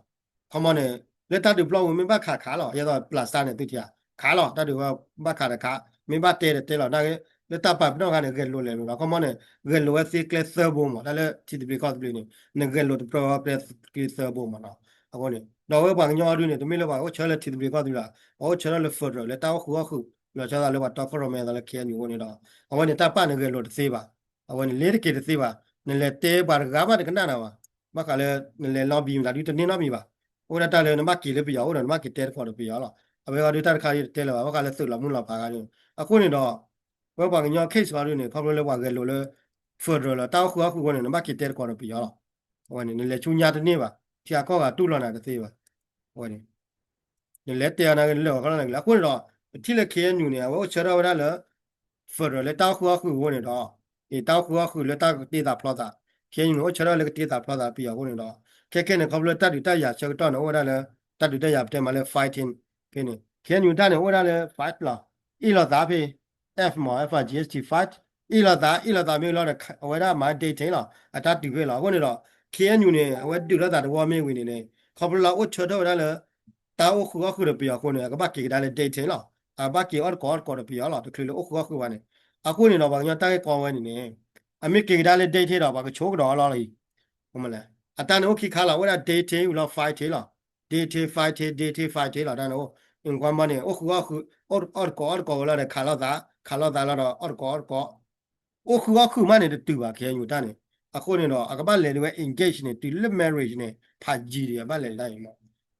ခီမီန့ၣ် လၢတၢ်ဒုးပျီပူၤမ့ၢ်ဘၣ်ခးခးလီၤ ဒ်သိး Palestine န့ၣ် သုထံၣ်ဧါ ခးလီၤ တၢ်ဒုးဝဲဘၣ်ခးတခး မ့ၢ်ဘၣ်တဲဒီးတဲလီၤ နာ်က့ လၢတၢ်ပာ်ပနီၣ်ခါန့ၣ် ဂဲၤလိာ်လဲၤလိာ်လီၤ ခီမီန့ၣ် ဂဲၤလိာ်ဝဲသ့ကျဲသၢဘိမး တၢ်လၢထံသဘျ့ကီၢ်သဘျ့န့ၣ် နဂဲၤလိာ်တပြၢဝဲကျဲသၢဘိမးနီၤ အဃိန့ၣ် ဒီးဝဲပှၤကညီအီၤဒုန့ၣ် တမ့ၢ်လၢပှၤအိၣ်ဆၢလၢထံသဘျ့ကီၢ်သဘျ့ဘၣ် ပှၤအိၣ်ဆၢထၢၣ်လၢ federal လၢတၢ်အိၣ်ဃုာ်အီၣ်ဃုာ် လီၤဆီဒၣ်လၢပှၤတီခိၣ်ရိၣ်မဲအသးလၢ ခ့ၣ်အဲၣ်ယူၣ် အဃိန့ၣ်ဒီး အဝဲန့ၣ်တၢ်ပာ်န့ၣ်ဂဲၤလိာ်တသ့ဘၣ် အဝဲန့ၣ် လ့ၤတက့ၤတသ့ဘၣ် နလဲၤတဲပှၤတဂၤမးတကနၣ်နၤဘၣ် ဘၣ်ဃးလၢ နလဲၤ lobby မတၤဒုတန့ၢ်နီတမံၤဘၣ် အိၣ်ဒၣ်တၢ်လၢနဘၣ်က့ၤလၢပယီၤ အိၣ်ဒီးနဘၣ်က့ၤတဲသကိးဒီးပယီၤလီၤ အဝဲအီၤဒုတၢ်တခါဒုတတဲလၢၤဘၣ် ဘၣ်ဃးလၢသုးလီၤမုၢ်လီၤဖးဂၤဒု အဃိန့ၣ်ဒီး ဝဲပှၤကညီ case အီၤဒုန့ၣ် ခီဖျိလၢပှၤဂဲၤလိာ်လၢ federal လီၤ တၢ်အိၣ်ဃုာ်အီၣ်ဃုာ်အဃိန့ၣ် နဘၣ်က့ၤတဲသကိးဒီးပယီၤလီၤ အဝဲန့ၣ် နလဲၤဆူညါတန့ၢ်ဘၣ် ထံဂၤကီၢ်ဂၤတူၢ်လိာ်နၤတသ့ဘၣ် အဝဲန့ၣ် နလဲၤတဲအီၤနာ်က့ နလဲၤဂီၤခီလီၤနာ်က့လၢ အဃိန့ၣ်ဒီး ပထံၣ်လၢ ခ့ၣ်အဲၣ်ယူၣ် န့ၣ် အဝဲအိၣ်ဆၢထၢၣ်ဝဲဒၣ်လၢ federal လၢတၢ်အိၣ်ဃုာ်အီၣ်ဃုာ်အဃိန့ၣ်ဒီး တၢ်အိၣ်ဃုာ်အီၣ်ဃုာ်လၢတၢ်ကတ့သးဖျီသး ခ့ၣ်အဲၣ်ယူၣ် န့ၣ် အိၣ်ဆၢထၢၣ်လၢကတ့သးဖျီသးပယီၤအဃိန့ၣ်ဒီး ခဲခဲန့ၣ် ခီဖျိတၢ်ဒုးတၢ်ယၤဆၢကတီၢ်န့ၣ် အိၣ်ဝဲဒၣ်လၢ တၢ်ဒုးတၢ်ယၤပတဲမးလၢ fighting ဖဲန့ၣ် ခ့ၣ်အဲၣ်ယူၣ် တၢ်န့ၣ် အိၣ်ဝဲဒၣ်လၢ fight လီၤ အ့ၣ်လိာ်သးဖဲ F မး F I G H T fight အ့ၣ်လိာ်သး အ့ၣ်လိာ်သးမ့ၢ်လီၤဒီး အဝဲဒၣ်မၤ dating လီၤ အတၢ်တုၤဖဲလီၤ အဃိန့ၣ်ဒီး ခ့ၣ်အဲၣ်ယူၣ် န့ၣ် အဝဲဒုးလိာ်သးတဝီမ့ၢ်ဝံၤန့ၣ်န့ၣ် ခီဖျိလၢအအိၣ်ဆၢထၢၣ်ဝဲဒၣ်လၢ တၢ်အိၣ်ဃုာ်အီၣ်ဃုာ်ဒီးပယီၤအဃိန့ၣ် အကဘၣ်က့ၤကဒါလၢ detail လီၤ. အကဘၣ်က့ၤအီၣ်တကိးအီၣ်တကိးဒီးပယီၤလီၤ. တချုးလၢအိၣ်ဃုာ်အီၣ်ဃုာ်ဘၣ်န့ၣ် အဃိန့ၣ်ဒီး ပှၤကညီတၢ်ဂ့ၢ်ကီဝဲန့ၣ်န့ၣ် အမ့ၢ်က့ၤကဒါလၢ detail ဒီး ပှၤကဆိကဒီးအီၤလီၤလံ. အတၢ်န့ၣ်အိၣ်ခံခါလီၤ. အိၣ်ဝဲဒၣ် detail ဝံၤလီၤ fighting လီၤ. detail fighting detail fighting လီၤ. တၢ်န့ၣ်အိၣ် ကွၢ်မီန့ၣ် အိၣ်ဃုာ်အီၣ်ဃုာ် အီၣ်တကိးအီၣ်တကိးဝဲလီၤဒီး ခးလိာ်သး ခးလိာ်သးလီၤဒီး အီၣ်တကိးအီၣ်တကိး အိၣ်ဃုာ်အီၣ်ဃုာ်မးန့ၣ် တတုၤဘၣ် ခဲအံၤယူၤတၢ်န့ၣ်. အဃိန့ၣ်ဒီး အကဘၣ်လဲၤဒ်ဝဲ engage န့ၣ် တုၤလၢ marriage န့ၣ် ဖးယံၤဒံး အဘၣ်လဲၤဒ်အံၤမး.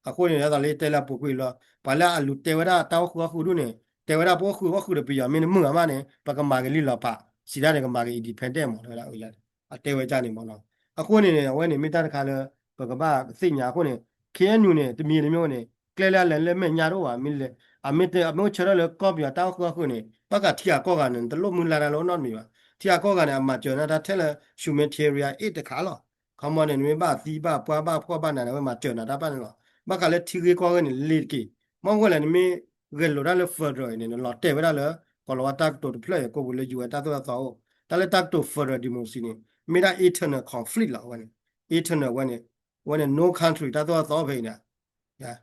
အဃိန့ၣ် ဒ်သိးလၢတဲလၢအပူၤကွံာ်လီၤ ပှၤလၢအလူၤတဲဝဲဒၣ်တၢ်အိၣ်ဃုာ်အီၣ်ဃုာ်ဒူၣ်န့ၣ် တဲဝဲဒၣ်ပအိၣ်ဃုာ်အီၣ်ဃုာ်ဒီးပယီၤမ့ၢ်တမုာ်အမးန့ၣ် ပကမၤက့ၤလံလီၤဖး စံးဒၣ်န့ၣ် ကမၤက့ၤ independent မး တဲဝဲဒၣ် အတဲဝဲဒ်န့ၣ်မးနီၤ. အဃိန့ၣ်န့ၣ် အဝဲန့ၣ်မ့ၢ်တၢ်တခါလၢ ပကဘၣ်သ့ၣ်ညါအဃိန့ၣ် ခဲအံၤယူၤန့ၣ် တမံၤတမံၤန့ၣ် ကျဲလၢအလဲၤလၢမဲာ်ညါတအိၣ်ဘၣ် မ့ၢ်လဲၤ အမ့ၢ်တဲ အမ့ၢ်အိၣ်ဆၢထၢၣ်လၢကီၢ်ပယီၤတၢ်အိၣ်ဃုာ်အီၣ်ဃုာ်န့ၣ် ဘၣ်ဃးထံဂၤကီၢ်ဂၤန့ၣ် နတလိၣ်မုၢ်လၢ်တၢ်လၢအိၣ်နီတမံၤဘၣ်. ထံဂၤကီၢ်ဂၤန့ၣ် အမၤစၢၤနၤတၢ်ထဲလၢ humanitarian aid တခါလီၤ. ခီမီန့ၣ် နမ့ၢ်ဘၣ်သံဘၣ်ပှၢ်ဘၣ်ဖှီၣ်ဘၣ်နးန့ၣ် အဝဲမၤစၢၤနၤတၢ်ဘၣ်န့ၣ်လီၤ. ဘၣ်ဃးလၢထံဂ့ၢ်ကီၢ်ဂ့ၢ်န့ၣ် လ့ၤတက့ၢ်. မ့ၢ်ဝဲလဲၣ် နမ့ၢ်ဂဲၤလိာ်တၢ်လၢ federal န့ၣ် နလီၤတဲာ်ဝဲဒၣ်လၢ ကီၤလၤဝါတၢ်ကတိၤတဖျၢၣ်အံၤ ကိးပူၤလၢ ယူၤဝဲ တၢ်သိၣ်တၢ်သီအိၣ် တၢ်လၢတၢ်ကတိၤ federal democracy န့ၣ် မ့ၢ်ဒၣ် internal conflict လီၤ. အဝဲန့ၣ် internal ဝဲန့ၣ် ဝဲန့ၣ် no country တၢ်သိၣ်တၢ်သီအိၣ်ဖဲအံၤန့ၣ်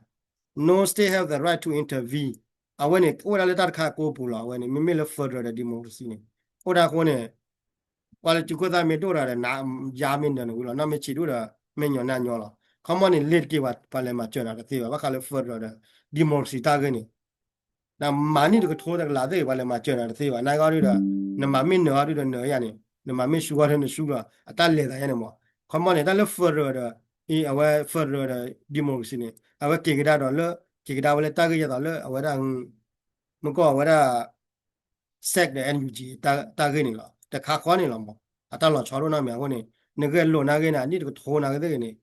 no state have the right to intervene အဝဲန့ၣ် အိၣ်ဝဲဒၣ်လၢတၢ်တခါကိးပူၤလီၤ. အဝဲန့ၣ် မ့မ့ၢ်လၢ federal ဒီး democracy န့ၣ် အိၣ်ဒၣ်အဃိန့ၣ် ကွၢ်လၢကၠူခိၣ်သၣ်မ့ၢ်ဒိၣ်ဒီး နးယါမ့ၢ်နၢၤနဝံၤလီၤ နီၢ်မ့ၢ်ဆံးဒိၣ်ဒီး မ့ၢ်ညီနၢ်ညီလီၤ. ခီမီန့ၣ် လ့ၤတက့ၢ် ပှၤလဲၤမၤစၢၤနၤတသ့ဘၣ် ဘၣ်ဃးလၢ federal ဒီး democracy တၢ်ဂ့ၢ်န့ၣ် နမၤန့ၢ်တကထိတကလးသ့ၣ် ပှၤလဲၤမၤစၢၤနၤတသ့ဘၣ် နာ်က့အီၤဒုဒီး နမၤမ့ၢ်နၢၤအီၤဒုဒီးနၢၤယၤန့ၣ် နမၤမ့ၢ်ဆူအီၤဒုနဆူဒီး အတၢ်လဲၤသးယါန့ၣ်မး. ခီမီန့ၣ် တၢ်လၢ federal ဒီး အဝဲ federal ဒီး democracy န့ၣ် အဝဲက့ၤကဒါဒီးလၢ က့ၤကဒါဝဲလၢတၢ်ဂ့ၢ်ယဲသိးလၢအဝဲဒၣ် မ့ၢ်ကီၢ်ဝဲဒၣ် SAC ဒီး NUG တၢ်ဂ့ၢ်န့ၣ်လီၤ. တခါဃီန့ၣ်လီၤမး အတၢ်လီၤဆီဒိၣ်နီတမံၤအဃိန့ၣ် နဂဲၤလိာ်နၢ်ဂ့ၢ်န့ၣ် အနံၣ်တကထိနၢ်ဂ့ၢ်သ့ၣ်ဂ့ၤန့ၣ်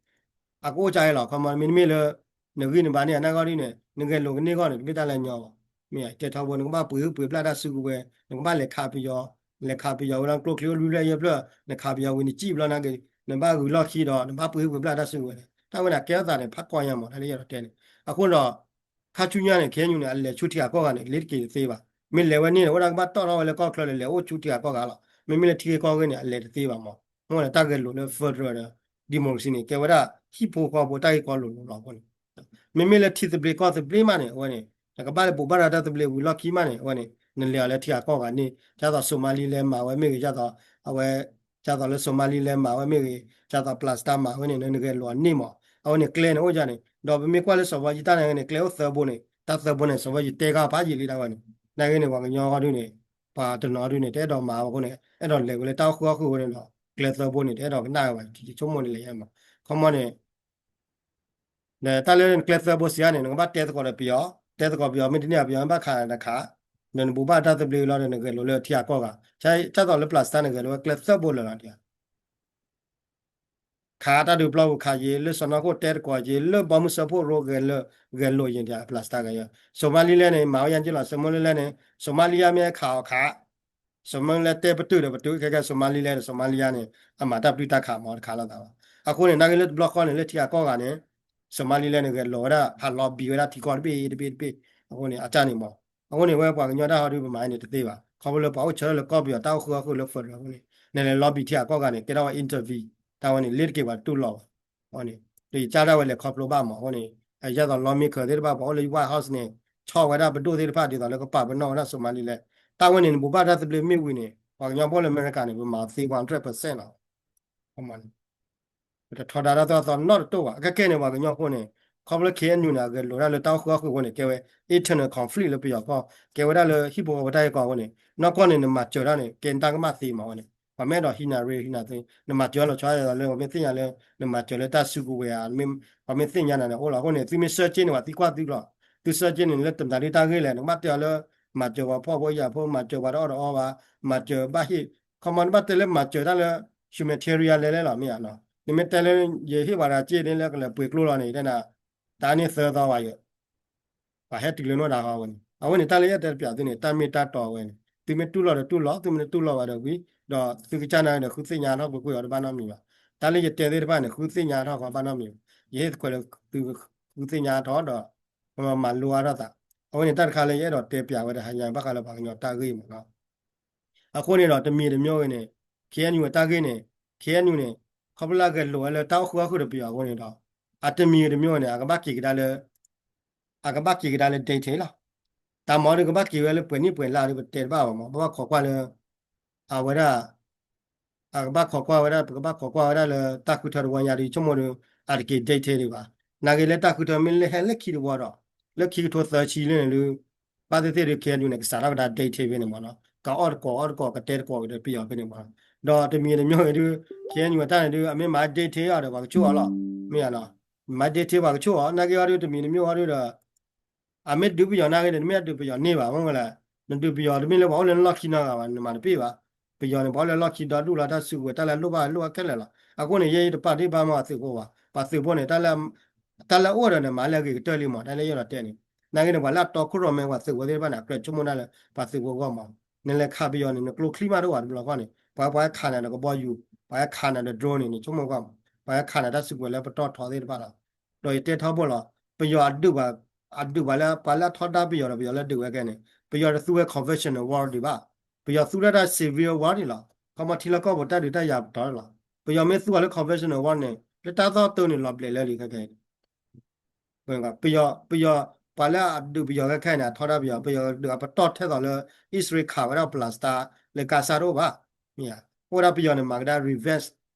အကအိၣ်ကါအံၤလီၤ. ခီမီမ့တမ့ၢ်လၢ နဂံၢ်နဘါန့ၣ် အနာ်က့အီၤဒ်န့ၣ် နဂဲၤလိာ်ကန့ၢ်ဂီၢ်န့ၣ် တမ့ၢ်တၢ်လၢညီဘၣ်. မ့ၢ်တဲထီဘိန့ၣ် နကဘၣ်ပှ့ၤဟုၣ်ပှ့ၤပျၢ်တၢ်စုကဝဲၤ နကဘၣ်လဲၤခးပယီၤ လဲၤခးပယီၤဝဲလၢကျိချံအိၣ်လွံၢ်ဖျၢၣ်ယဲၢ်ဖျၢၣ် နခးပယီၤဝံၤနစံၣ်ဘျီနာ်က့ နဘၣ်ဂုၤလီၢ်ခံဒီး နဘၣ်ပှ့ၤဟုၣ်ပှ့ၤပျၢ်တၢ်စုကဝဲၤန့ၣ် တၢ်ဝဲန့ၣ်ကဲထီၣ်သးန့ၣ် ဖးကီညါမး တၢ်လၢယအဲၣ်ဒိးတဲန့ၣ် အဃိဒီး ခါဆူညါန့ၣ် ခဲအံၤယူၤန့ၣ် အလဲၤဆူထံဂၤကီၢ်ဂၤန့ၣ် လ့ၤတက့ၤတသ့ဘၣ်. မ့ၢ်လဲၤဝဲန့ၣ်န့ၣ် အိၣ်ဒၣ်ကဘၣ်တီၣ်ထီၣ်ဝဲလၢကီၢ်ချၢဒီး လဲၤအိၣ်ဆူထံဂၤကီၢ်ဂၤလီၤ. မ့မ့ၢ်လၢထံဂ့ၢ်ကီၢ်ဂ့ၢ်န့ၣ် အလဲၤတသ့ဘၣ်မး. မ့ၢ်ဝဲန့ၣ် တၢ်ဂဲၤလိာ်လၢ federal ဒီး democracy န့ၣ် ကဲဝဲဒၣ်ဟံၣ်ဖိဃီဖိတၢ်ဂ့ၢ်ကီလိၤလိၤလီၤအဃိန့ၣ် မ့မ့ၢ်လၢထံသဘျ့ကီၢ်သဘျ့မးန့ၣ် အဝဲန့ၣ် နကဘၣ်လၢဘိးဘၣ်ရၤတၢ်သဘျ့ဝံၤလီၢ်ခံမးန့ၣ် အဝဲန့ၣ် နလဲၤအီၤလၢထံဂၤကီၢ်ဂၤန့ၣ် ဒ်သိး Somaliland မၤဝဲမ့ၢ်ဂ့ၤ ဒ်သိး အဝဲ ဒ်သိးလၢ Somaliland မၤဝဲမ့ၢ်ဂ့ၤ ဒ်သိး Palestine မၤဝဲန့ၣ် နဂဲၤလိာ်အီၤန့ၢ်မး. အဝဲန့ၣ်ကျဲန့ၣ်အိၣ်ဒ်န့ၣ် ဒီးပမ့ၢ်ကွၢ်လၢစီၤဘီယံၤတၢ်န့ၣ်န့ၣ် ကျဲအိၣ်သၢဘိန့ၣ် တၢ်သၢဘိန့ၣ် စီၤဘီယံၤတဲကါဖးယံာ်လံဒၣ်ဝဲန့ၣ် နာ်က့န့ၣ် ပှၤကညီအီၤဒုန့ၣ် ပှၤတနီၤအီၤဒုန့ၣ် တအဲၣ်ဒိးမၤအဃိန့ၣ် အဲၣ်ဒိးလဲၤဝဲလၢတၢ်အိၣ်ဃုာ်အီၣ်ဃုာ်ဝဲန့ၣ်ဒီး ကျဲသၢဘိန့ၣ် တအဲၣ်ဒိးကနၣ်ဝဲဘၣ် ယဆိကမိၣ်န့ၣ်လၢယဲမး. ခီမီန့ၣ် ဒီးတၢ်လၢကျဲသၢဘိစံးဧါန့ၣ် နကဘၣ်တဲသကိးဒီးပယီၤ တဲသကိးပယီၤ မ့ၢ်တန့ၢ်ပယီၤမ့ၢ်ဘၣ်ခးနၤတခါ ဒီးနဘိးဘၣ်တၢ်သဘျ့လီၤဒီးနဂဲၤလိာ်လၢထံဂၤကီၢ်ဂၤ ဒ်သိးလၢ Palestine န့ၣ်ဂဲၤလိာ်ဝဲကျဲသၢဘိလၢာ်လီၤဒ် ခးတၢ်ဒုးပျီပူၤခးယံာ် လၢစီၢ်နီၤခိၣ်တဲသကိးယံာ် လၢဘီမုၢ်စၢဖှိၣ်ရိဂဲၤလိာ်ယံာ်ဒ် Palestine ဂ့ၤ Somaliland န့ၣ် မၤဝဲယါက့လီၤ Somaliland န့ၣ် Somalia မ့ၢ်ခးအီၤခး Somaliland တဲပတုာ်ဒီးပတုာ် ခဲကဲ Somaliland ဒီး Somalia န့ၣ် အမၤတၢ်ပတုာ်တၢ်ခးမးတခါလိာ်သးဘၣ်. အဃိန့ၣ် နာ်က့လၢတဘျီဃီန့ၣ် လၢထံဂၤကီၢ်ဂၤန့ၣ် Somaliland န့ၣ် ဂဲၤလိာ်ဝဲဒၣ် ဟး lobby ဝဲဒၣ်ထံကီၢ်တဘ့ၣ်တဘ့ၣ်တဘ့ၣ် အဃိန့ၣ် အတၢ်န့ၣ်မး. အဃိန့ၣ် ဝဲပှၤကညီတၢ်ဟီဒုပမၤန့ၣ်တသ့ဘၣ် ခီဖျိလၢပှၤအိၣ်ဆၢထၢၣ်လၢကီၢ်ပယီၤတၢ်အိၣ်ဃုာ်အီၣ်ဃုာ်လၢ federal အဃိန့ၣ် နလဲၤ lobby ထံဂၤကီၢ်ဂၤန့ၣ် ကဲထီၣ်ဝဲ intervene တၢ်ဝဲန့ၣ် လ့ၤတက့ၤပှၤတတူၢ်လိာ်ဘၣ် အဃိန့ၣ် ဒီးယကၢ်ဒၣ်ဝဲလဲၤခီဖျိဘၣ်မး အဃိန့ၣ် အယဲသိး lawmaker သ့ၣ်တဖၣ် ပှၤအိၣ်လၢ White House န့ၣ် ဆီၣ်ဝဲဒၣ်ပဒိၣ်သ့ၣ်တဖၣ် ဒ်သိးလၢကပာ်ပနီၣ်ဝဲဒၣ် Somaliland တၢ်ဝဲန့ၣ် နဘိးဘၣ်တၢ်သဘျ့မ့ၢ်ဝံၤန့ၣ် ပှၤကညီဖိလၢအမဲရကၤန့ၣ် ပမၤသ့ one hundred percent လီၤ. ပတထီဒါတၢ်သိၣ်တၢ်သီနီတတိၢ်ဘၣ် အခဲကဲန့ၣ် ပှၤကညီဖိန့ၣ် ခီဖျိ K N U န့ၣ် အဂဲၤလိာ်ဒၣ်လၢတၢ်အိၣ်ဃုာ်အီၣ်ဃုာ်အဃိန့ၣ် ကဲဝဲ internal conflict လၢပယီၤကီၢ် ကဲဝဲဒၣ်လၢဟံၣ်ဖိဃီဖိတၢ်ဂ့ၢ်ကီအဃိန့ၣ် နီၢ်ကီၢ်န့ၣ် နမၤစၢၤတၢ်န့ၣ် ကဲနတၢ်ကမၣ်သ့မးဝဲန့ၣ် ပှၤမ့ၢ်အဲၣ်ဒိးဟံးနၤရ့ဟံးနၤသ့ နမၤစၢၤလီၤဆီယဲသိးလၢ ပှၤမ့ၢ်သ့ၣ်ညါလၢ နမၤစၢၤလၢတၢ်စုကဝဲၤဧါ ပှၤမ့ၢ်သ့ၣ်ညါနၤန့ၣ် အိၣ်လီၤ အဃိန့ၣ် သုမ့ၢ် search န့ၣ် ပှၤသံကွၢ်သုလီၤ သု search န့ၣ် လၢတမတၤဒုတၢ်ဂ့ၢ်လဲၣ် နကဘၣ်တဲအီၤလၢ မၤစၢၤပှၤဖှီၣ်ဖိယာ်ဖိ မၤစၢၤပှၤတအီၣ်တအီဘၣ် မၤစၢၤဘၣ်ဟ့ၣ် ခီမီ နဘၣ်တဲလၢမၤစၢၤတၢ်လၢ humanitarian လဲၣ်လဲၣ်လီၤ မ့ၢ်ဧါနီၤ နမ့ၢ်တဲလၢ ယဟ့ၣ်ပှၤတဂၤစ့န့ၣ်လၢကလဲၤပှ့ၤကျိလီၤန့ၣ် တဲနၤ တၢ်န့ၢ်သၢသီဝဲယဲ ပှၤဟဲတုၤလၢနအိၣ်တၢ်ဃီဝဲန့ၣ် အဝဲန့ၣ် တၢ်လၢယအဲၣ်တဲတပျးသုန့ၣ် တၢ်မ့ၢ်တၢ်တီဝဲန့ၣ် သုမ့ၢ်တူၢ်လိာ်ဒီးတူၢ်လိာ် သုမ့ၢ်တတူၢ်လိာ်ဝဲဒီးဝံၤ ဒီးသုကစၢ်နာ်ဒီးဃုသ့ၣ်ညါထီၣ်ကွ့ၢ်ကွ့ၢ်အီၤတဘၣ်နီတမံၤဘၣ် တၢ်လၢယတဲသ့ၣ်တဖၣ်န့ၣ် ဃုသ့ၣ်ညါထီၣ်ဃီဘၣ်နီတမံၤဘၣ် ယဟ့ၣ်ခွဲးလၢသုဃုသ့ၣ်ညါထီၣ်ဒီး မၤလိအါထီၣ်သး အဝဲန့ၣ် တၢ်တခါလၢယအဲၣ်ဒိးတဲပျးဝဲတဟါညါ ဘၣ်ဃးလၢပှၤကညီတၢ်ဂ့ၢ်မးနီၤ အဃိန့ၣ်ဒီး တမံၤတမံၤဂ့ၤန့ၣ် K N U အတၢ်ဂ့ၢ်န့ၣ် K N U န့ၣ် ခီဖျိလၢအဂဲၤလိာ်ဝဲလၢတၢ်အိၣ်ဃုာ်အီၣ်ဃုာ်ဒီးပယီၤအဃိန့ၣ်ဒီး အတမံၤတမံၤန့ၣ် အကဘၣ်က့ၤကဒါလၢ အကဘၣ်က့ၤကဒါလၢ detail လီၤ. တၢ်မၤဒီးကဘၣ်က့ၤဝဲလၢပှဲၤနံၣ်ပှဲၤလါဒီး ပတဲတဘၣ်ဘၣ်မး, ပဘၣ်ခိးကွၢ်လၢ အဝဲဒၣ် အကဘၣ်ခိးကွၢ်ဝဲဒၣ် ပကဘၣ်ခိးကွၢ်ဝဲဒၣ်လၢတၢ်ဃုထၢတဝီညါဒီး ဆိကမိၣ်ဒီး အတက့ၤ detail ဒံးဘၣ်. နာ်က့လၢတၢ်ဃုထၢမ့ၢ်လၢဟဲလၢခံတဝီဒီး လၢခံကထိသၢဆံလၢန့ၣ်ဒုး ဘၣ်သ့ၣ်သ့ၣ်ဒုး ခ့ၣ်အဲၣ်ယူၣ်န့ၣ် ကစးထီၣ်ကဒါ detail ဖဲန့ၣ်မးနီၤ, ကအီၣ်တကိးအီတကိး ကတဲတကိးကဒီးပယီၤဖဲန့ၣ်မးနီၤ. ဒီးတမံၤတမံၤအံၤဒုး ခ့ၣ်အဲၣ်ယူၣ်အတၢ်န့ၣ်ဒုး အမ့ၢ်မၤ detail အီၤဒီး ပှၤကဆိၣ်အီၤလီၤ, မ့ၢ်ဧါနီၤ, မၤ detail ပှၤကဆိၣ်အီၤ နာ်က့အီၤဒုး တမံၤတမံၤအီၤဒုးဒီး အမ့ၢ်ဒုးပယီၤနာ်က့န့ၣ် နမ့ၢ်အဒုးပယီၤန့ၢ်ဘၣ် မ့ၢ်ဝဲလဲၣ်, နဒုးပယီၤတမ့ၢ်လၢပှၤအိၣ်လၢနလီၢ်ခံနီတဂၤဘၣ် နမၤတပ့ၢ်ဘၣ်. ပယီၤန့ၣ် ပှၤအိၣ်လၢလီၢ်ခံဒီဒူၣ်လီၤ တၢ်စုကဝဲၤ တၢ်လၢအလိၣ်ဘၣ်လိၣ်ဘၣ်ခဲလၢာ်လီၤ. အဃိန့ၣ် ယဲယတပာ်ဒ့ၣ်ဘၣ်မးအသုးဖိဘၣ်, ပှၤသုးဖိန့ၣ် တၢ်လၢအအိၣ်ဒီးန့ၣ် မၤလၢအဂ့ၤကတၢၢ်လံမး တၢ်လၢယအဲၣ်ဒိးတဲန့ၣ်. နာ်က့န့ၣ် ပှၤလၢအတီခိၣ်ရိၣ်မဲ ပှၤသုးဖိသ့ၣ်တဖၣ်န့ၣ် အကြၢးဆိကမိၣ်ဒၣ်လၢ ပှၤသုးဖိအဂီၢ်မး, နလဲၤခးပယီၤန့ၣ် နကျိချံမးတအိၣ်ဘၣ်တဘျီဃီန့ၣ် ပှၤ ပှၤဟဲခးနၤဒီးကဘီယူၤ, ပှၤဟဲခးနၤဒီး drone န့ၣ် နဆိကမိၣ်ကွၢ်မး, ပှၤဟဲခးနၤတၢ်စုကဝဲၤလၢပတီၢ်ထီသ့ၣ်တဖၣ်လီၤ. ဒီးယတဲထီဘိလီၤ, ပယီၤအဒုးပှၤ, အဒုးပှၤလၢ ပှၤလၢအထီဒါပယီၤဒီး ပယီၤလၢဒုးဝဲခဲန့ၣ် ပယီၤတသူဝဲ conventional war ဒံးဘၣ်. ပယီၤသူဒၣ်တၢ် civil war န့ၣ်လီၤ. ခီမီထံလီၢ်ကီၢ်ပူၤတၢ်ဒုးတၢ်ယၤပတီၢ်လီၤ. ပယီၤမ့ၢ်သူအီၤလၢ conventional war န့ၣ် လၢတၢ်သီၣ်တၢ်န့ၣ် လီၤဘျဲးလၢလံခဲခဲအံၤ ပယီၤ, ပယီၤ, ပှၤလၢအဒုးပယီၤခဲခဲအံၤန့ၣ် အထီဒါပယီၤ, ပယီၤဒုးအပတီၢ်ထဲသိးလၢ အံၣ်စရ့လးခးဝဲဒၣ် Palestine လၢ Gaza တအိၣ်ဘၣ်. မ့ၢ်ဧါ, အိၣ်ဒၣ်ပယီၤန့ၣ် မၤကဒါ revenge,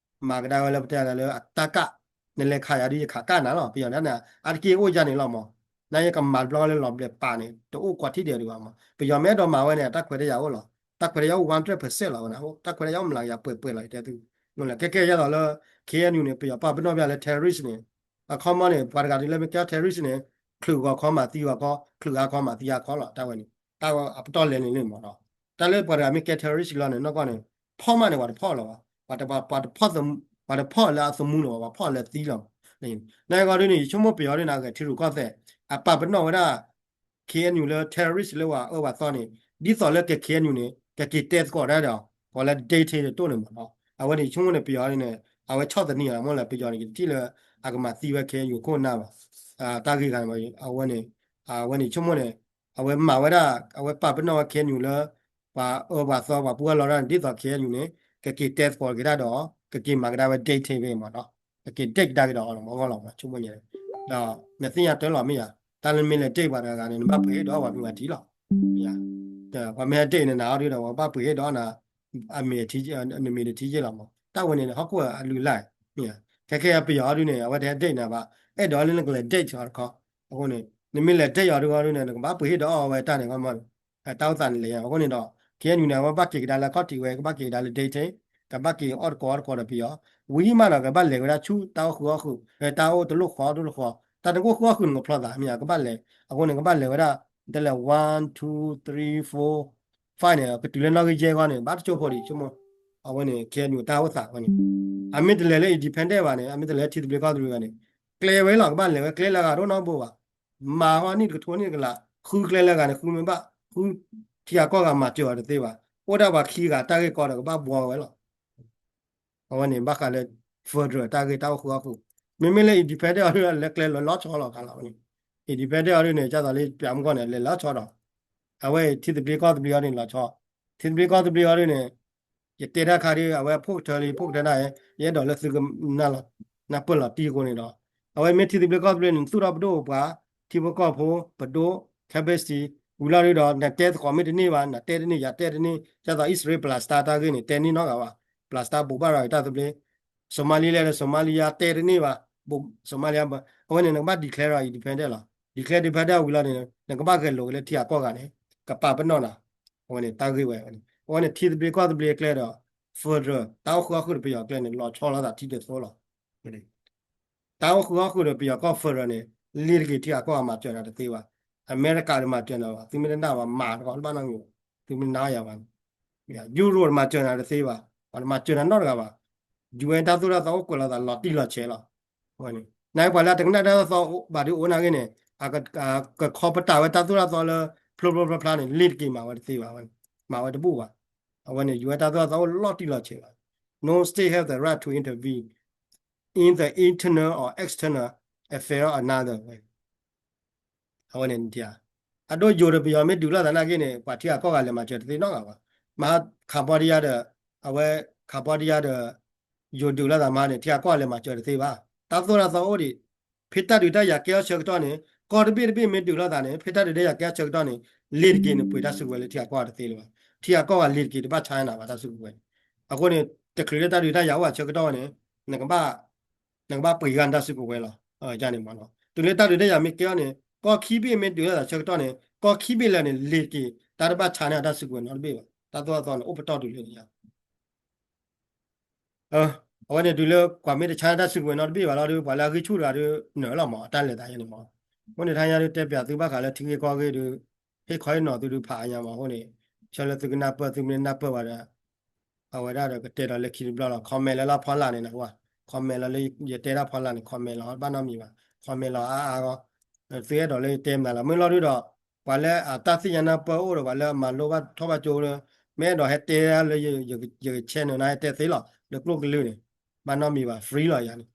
မၤကဒါဝဲလၢပတဲလၢအတၢ်ကၢ်, နလဲၤခးယၤဒီးယခးကၢ်နၤလီၤ. ပယီၤဒၣ်န့ၣ် အါတက့ၢ်အိၣ်ယၤန့ၣ်လီၤမး, နာ်က့ကမၤတဘျီလၢလီၤဘျဲးပာ်န့ၣ် တအိၣ်ကွၢ်ထံၣ်ဒဲးဒံးဘၣ်မး. ပယီၤမ့ၢ်အဲၣ်ဒိးမၤဝဲန့ၣ် တၢ်ခွဲးတၢ်ယာ်အိၣ်လီၤ. တၢ်ခွဲးတၢ်ယာ်အိၣ် one hundred percent လီၤဝဲန့ၣ်, တၢ်ခွဲးတၢ်ယာ်အိၣ်မျးကယၤပှဲၤပှဲၤလီၤ ယတဲသု. ခဲခဲအံၤဒ်သိးလၢ ခ့ၣ်အဲၣ်ယူၣ်န့ၣ် ပယီၤပာ်ပနီၣ်ပျဲလၢ terrorist န့ၣ် အခီမီန့ၣ် ပှၤတဂၤဒ်လၢမ့ၢ်ကဲ terrorist န့ၣ် ချုးဂီၤခီမၤသံဂီၤခီ, ချုးဂီၤခီမၤသံဂီၤခီလီၤ တၢ်ဝဲန့ၣ်, တၢ်အပတီၢ်လဲၤန့ၣ်လံမးဒီး, တၢ်လၢပှၤတဂၤမ့ၢ်ကဲ terrorist လီၤန့ၣ် နီၢ်ကီၢ်န့ၣ် ဖီၣ်မးန့ၣ် ပှၤတဖီၣ်လၢၤဘၣ်, ပှၤတဖီၣ်လၢအသမူလၢၤဘၣ်, ပှၤဖီၣ်လၢသံလီၤ. နာ်က့အီၤဒ်န့ၣ် ယဆိကမိၣ်ပယီၤဒ်န့ၣ် အဂဲၤထံရူၢ်ကီၢ်သဲး အပာ်ပနီၣ်ဝဲဒၣ် ခ့ၣ်အဲၣ်ယူၣ်လၢ terrorist လၢပှၤအၢပှၤသီန့ၣ် ဒ်သိးလၢက ခ့ၣ်အဲၣ်ယူၣ်န့ၣ် ကက့ၤတဲသကိးတၢ်ဒီး ပှၤလၢ detail တတိၢ်န့ၣ်မးဒီး, အဝဲန့ၣ်ယဆိကမိၣ်န့ၣ် ပယီၤန့ၣ် အဝဲဆီၣ်သနံးအီၤမ့ၢ်လၢပယီၤန့ၣ် ယတထံၣ်လၢ အကမၤသံဝဲ ခ့ၣ်အဲၣ်ယူၣ်ခိၣ်နၢ်ဘၣ်, တၢ်ဂ့ၢ်ဂၤန့ၣ် အဝဲန့ၣ်, အဝဲန့ၣ်ယဆိကမိၣ်န့ၣ် အဝဲမၤဝဲဒၣ် အဝဲပာ်ပနီၣ်ဝဲ ခ့ၣ်အဲၣ်ယူၣ်လၢ ပှၤအၢပှၤသီပှၤပှၤပူၤအလီၢ်ဒၣ်န့ၣ် ဒ်သိး ခ့ၣ်အဲၣ်ယူၣ်န့ၣ် ကက့ၤတဲသကိးက့ၤတၢ်ဒီး ကက့ၤမၤကဒါဝဲ detail ဖဲမးဒီး, ကက့ၤ detail ကဒါက့ၤဒီးအီၤလီၤမးအဂီၢ်လီၤမး ဆိကမိၣ်ညါ, ဒီးနသ့ၣ်ညါတၢ်လီၤမ့ၢ်ယါ, တၢ်လၢမ့ၢ်လဲၤ detail ပှၤတဂၤဂၤန့ၣ် နဘၣ်ပှ့ၤဟ့ၣ်ဒီးပှၤမုၢ်ဂၤထံလီၤ. ပှၤမ့ၢ်ဟဲ detail န့ၣ် နၤအီၤဒ်ဒီး ပှၤဘၣ်ပှ့ၤဟ့ၣ်ဒီးနၤ အမံၤ, နမံၤတထံၣ်ယ့ၢ်လီၤမး တၢ်ဝဲန့ၣ် ဟီၣ်ခိၣ်အလုၢ်အလၢ်, ခဲခဲအံၤပယီၤအီၤဒ်န့ၣ် အဝဲတဟဲ detail နၤဘၣ်, အဲၣ်ဒိးလၢနကလဲၤ detail အီၤတခီ, အဃိန့ၣ် နမ့ၢ်လဲၤ detail အီၤဒ်အီၤဒ်န့ၣ် နကဘၣ်ပှ့ၤဟ့ၣ်ဒီးအီၤဝဲတၢ်န့ၣ် တၢ်အိၣ်သးန့ၣ်လဲၤယါ အဃိန့ၣ်ဒီး ခ့ၣ်အဲၣ်ယူၣ်န့ၣ် အဝဲဘၣ်က့ၤကဒါလၢအခီၣ်ထံးဝဲ ကဘၣ်က့ၤကဒါလၢ detail, ကဘၣ်က့ၤအီၣ်တကိးအီတကိးဒီးပယီၤ, ဝံၤမးဒီး ကဘၣ်လဲၤဝဲဒၣ်ဆူတၢ်အိၣ်ဃုာ်အီၣ်ဃုာ် တၢ်အိၣ်တလိၣ်ဃီတလိၣ်ဃီ, တၢ်တအိၣ်ဃုာ်အီၣ်ဃုာ်န့ၣ် ကဖျီသးမ့ၢ်ဧါ, ကဘၣ်လဲၤ, အဃိန့ၣ် ကဘၣ်လဲၤဝဲဒၣ် တဲလဲၣ် one two three four five န့ၣ် ကတုၤလၢနီၣ်ဂံၢ်ယဲၢ်ဂီၢ်န့ၣ် ဘၣ်တကၠိဖိဒံးဆိကမိၣ်, အဝဲန့ၣ် ခ့ၣ်အဲၣ်ယူၣ်တၢ်အိၣ်သးဝဲန့ၣ်, အမ့ၢ်တလဲၤလၢ independent ဘၣ်န့ၣ် အမ့ၢ်တလဲၤထံသဘျ့ကီၢ်သဘျ့ဘၣ်န့ၣ်, ကျဲဝဲလီၤ ကဘၣ်လဲၤဝဲကျဲလၢအဂၤတအိၣ်နီတဘိဘၣ် မၤဃီနံၣ်တကထိနံၣ်တကလး ဃုကျဲလၢဂၤန့ၣ် ဃုမ့ၢ်ဘၣ်, ဃုထံဂၤကီၢ်ဂၤမၤစၢၤအီၤတသ့ဘၣ်, အိၣ်ဒၣ်ပှၤခံဂၤတၢ်ဂ့ၢ်ကီဒီးကဘၣ်ဘှီဝဲလီၤ. အဝဲန့ၣ် ဘၣ်ဃးလၢ federal တၢ်ဂ့ၢ်တၢ်အိၣ်ဃုာ်အီၣ်ဃုာ်, မ့မ့ၢ်လၢ independent အီၤဒ်လဲၤကျဲလၢလီၤဆီလီၤခါလီၤဝဲန့ၣ်, independent အီၤဒ်န့ၣ် ကၢ်သိးလၢပျၢ်မူကီၢ်န့ၣ် လဲၤလီၤဆီဒီး, အဝဲထံသဘျ့ကီၢ်သဘျ့အီၤဒ်န့ၣ်လီၤဆီ, ထံသဘျ့ကီၢ်သဘျ့အီၤဒ်န့ၣ် ယတဲတၢ်ခါဒ် အဝဲဖိကထၢလံ ဖိကထၢတၢ် ယအဲၣ်ဒိးလၢသုကနၢ်ပၢၢ်လီၤတံၢ်အဃိန့ၣ်ဒီး, အဝဲမ့ၢ်ထံသဘျ့ကီၢ်သဘျ့န့ၣ် နသူၣ်ထီၣ်ပဒိၣ်ပှၤ ထံဖိကီၢ်ဖိ ပဒိၣ် capacity ဝံၤလီၤဒ်ဒီး နတဲသကိးမ့ၢ်တန့ၢ်ဘၣ် နတဲတန့ၢ် ယၤတဲတန့ၢ် ဒ်သိးအံၣ်စရ့လး Palestine တၢ်ဂ့ၢ်န့ၣ် တဲန့ၢ်နီတဂၤဘၣ်, Palestine ဘိးဘၣ်ဒီးတၢ်သဘျ့, Somalia ဒီး Somalia တဲတန့ၢ်ဘၣ်, Somalia အဝဲန့ၣ် နကဘၣ် declare ဒီး independent လီၤ, declare independent ဝံၤလီၤန့ၣ် နကဘၣ်ဂဲၤလိာ်က့ၤလၢထံဂၤကီၢ်ဂၤန့ၣ် ကပာ်ပနီၣ်နၤ, အဝဲန့ၣ်တၢ်ဂ့ၢ်ဝဲန့ၣ် အဝဲန့ၣ်ထံသဘျ့ကီၢ်သဘျ့အကျဲဒီး federal တၢ်အိၣ်ဃုာ်အီၣ်ဃုာ်ဒီးပယီၤအကျဲန့ၣ် လီၤဆီလိာ်သးထံတသိလီၤ. တၢ်အိၣ်ဃုာ်အီၣ်ဃုာ်ဒီးပယီၤကီၢ် federal န့ၣ် လ့ၤတက့ၤထံဂၤကီၢ်ဂၤမၤစၢၤနၤတသ့ဘၣ်, အမဲရကၤတမၤစၢၤနၤဘၣ်, သုမ့ၢ်တနာ်ဘၣ် မၤတကီးတဘၣ်နီတမံၤ, သုမ့ၢ်နာ်ယၤဘၣ်န့ၣ် ယူရိၣ်တမၤစၢၤနၤတသ့ဘၣ်, ပှၤတမၤစၢၤနၤနီတဂၤဘၣ်, ယူၣ်ဝဲတၢ်သိၣ်တၢ်သီအိၣ်ကွဲးလိာ်သးလီၤတံၢ်လီၤဆဲးလီၤ. နာ်က့ပှၤလၢအတကနၣ်တၢ်သိၣ်တၢ်သီဘၣ်ဒ်အိၣ်နာ်က့န့ၣ် ကခီပတာ်ဝဲတၢ်သိၣ်တၢ်သီလၢ ဖျိဖျိဖျါဖျါန့ၣ် လ့ၤတက့ၤမၤဝဲတသ့ဘၣ်, မၤဝဲတဘူၣ်ဘၣ်. အဝဲန့ၣ် ယူၣ်ဝဲတၢ်သိၣ်တၢ်သီအိၣ်လီၤတံၢ်လီၤဆဲးလီၤ. No state have the right to intervene in the internal or external affair of another. အဝဲန့ၣ် အဒိ ယိၤဒီးပယီၤမ့ၢ်ဒုးလိာ်သးနာ်က့န့ၣ် ပှၤထံဂၤကီၢ်ဂၤလဲၤမၤစၢၤတသ့နီတဂၤဘၣ်. မဟါ Cambodia ဒီး အဝဲ Cambodia ဒီး ယိၤဒုးလိာ်သးမဟါန့ၣ် ထံဂၤကီၢ်ဂၤလဲၤမၤစၢၤတသ့ဘၣ်. တၢ်သိၣ်တၢ်သီအိၣ်ဒံး ဖဲတၢ်ဒုးတၢ်ယၤကဲထီၣ်ဆၢကတီၢ်န့ၣ် ကီၢ်တဘ့ၣ်တဘ့ၣ်မ့ၢ်ဒုးလိာ်သးန့ၣ် ဖဲတၢ်ဒုးတၢ်ယၤကဲထီၣ်ဆၢကတီၢ်န့ၣ် လ့ၤတက့ၤန့ၣ် ပှ့ၤတၢ်စုကဝဲၤလၢထံဂၤကီၢ်ဂၤတသ့လၢၤဘၣ်. ထံဂၤကီၢ်ဂၤလ့ၤတက့ၤတဘၣ်ဆါနၤဘၣ်တၢ်စုကဝဲၤန့ၣ်. အဃိန့ၣ် တချုးလၢတၢ်ဒုးတၢ်ယၤအိၣ်ဘၣ်ဆၢကတီၢ်ဝဲန့ၣ် နကဘၣ် နကဘၣ်ပှ့ၤဂၤနတၢ်စုကဝဲၤလီၤ. န့ၣ်မ့ၢ်နီၤ တုၤလၢတၢ်ဒုးတၢ်ယၤမ့ၢ်ကဲထီၣ်န့ၣ် ကီၢ်ခံဘ့ၣ်မ့ၢ်ဒုးလိာ်သးဆၢကတီၢ်န့ၣ် ကီၢ်ခံဘ့ၣ်လၢာ်န့ၣ် လ့ၤတက့ၤ တၢ်တဘၣ်ဆါန့ၢ်တၢ်စုကဝဲၤနီတဘ့ၣ်ဘၣ်. တၢ်သိၣ်တၢ်သီန့ၣ် အိၣ်ပတီၢ်တုၤလၢန့ၣ် အဝဲန့ၣ်တုၤလၢပှၤမ့ၢ်တဆါတၢ်စုကဝဲၤနီတဘ့ၣ်ဘၣ်လီၤဒီး ပှၤလၢအဂံၢ်ဆူၣ်တဂၤဒီးနၢၤလီၤမး တၢ်လဲၤသးယဲန့ၣ်မး. အဃိန့ၣ် ထါညါဒုးတဲပၠးသုဘၣ်ဃးလၢထံဂ့ၢ်ကီၢ်ဂ့ၢ်ဒီး ဟ့ၣ်ခီဟ့ၣ်နီၤသုဒုးဖးအါညါမး. အဃိန့ၣ် ဆၢလၢသုကနၢ်ပၢၢ်သုမ့ၢ်နၢ်ပၢၢ်ဝဲဒီး အဝဲဒၣ်ဒီးကတဲဒီးလၢခံတဘျီလီၤ. comment လၢလၢဖီလာ်န့ၣ်နကွၢ် comment လၢလၢယတဲတၢ်ဖီလာ်န့ၣ် comment လီၤ ဘၣ်နီတမံၤဘၣ်. comment လီၤအါအါဂီၢ် သုအဲၣ်ဒိးလၢယတဲမနုၤလီၤ မ့ၢ်လီၤဒုဒီး ပှၤလၢအတၢ်သ့ၣ်ညါနၢ်ပၢၢ်အိၣ်ဒီး ပှၤလၢအမၤလိဘၣ်ထီၣ်ဘၣ်ကၠိလၢ မ့ၢ်အဲၣ်ဒိးဟဲတဲလၢယ channel န့ၣ် ဟဲတဲသ့လီၤ လၢကျိၣ်ကလုၢ်န့ၣ် ဘၣ်နီတမံၤဘၣ် free လီၤယၤန့ၣ်.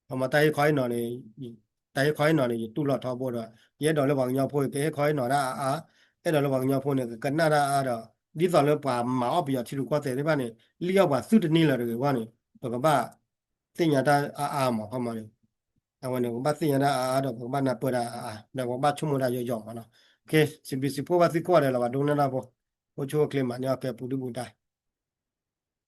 အမ့ၢ်တၢ်ဟ့ၣ်ခီဟ့ၣ်နီၤန့ၣ် တၢ်ဟ့ၣ်ခီဟ့ၣ်နီၤန့ၣ် ယတူၢ်လိာ်ထီဘိဒီး ယအဲၣ်ဒိးလၢပှၤကညီဖိကဟ့ၣ်ခီဟ့ၣ်နီၤတၢ်အါအါ အဲၣ်ဒိးလၢပှၤကညီဖိန့ၣ် ကကနၣ်တၢ်အါဒီး ဒ်သိးလၢပှၤမၤအီၣ်ပယီၤထံရူၢ်ကီၢ်သဲးသ့ၣ်တဖၣ်န့ၣ် လံၣ်အီၣ်ပှၤသုတန့ၢ်လၢၤတဂ့ၤအဂီၢ်န့ၣ် ပကဘၣ်သ့ၣ်ညါတၢ်အါအါမး ခီမီန့ၣ် အဝဲန့ၣ် ပကဘၣ်သ့ၣ်ညါတၢ်အါအါဒီး ပကဘၣ်နၢ်ပၢၢ်တၢ်အါအါ ဒီးပကဘၣ်ဆိကမိၣ်တၢ်ယိာ်ယိာ်မးနီၤ. စံးဘျုးစံးဖှိၣ်ဘၣ်သုကိးဂၤဒဲးလီၤ ပှၤဒိကနၣ်တၢ်ဖိ အိၣ်ဆူၣ်အိၣ်ချ့မးန့ၢ်အီၣ်ကဲပူၤဒုၣ်ပူၤဒါ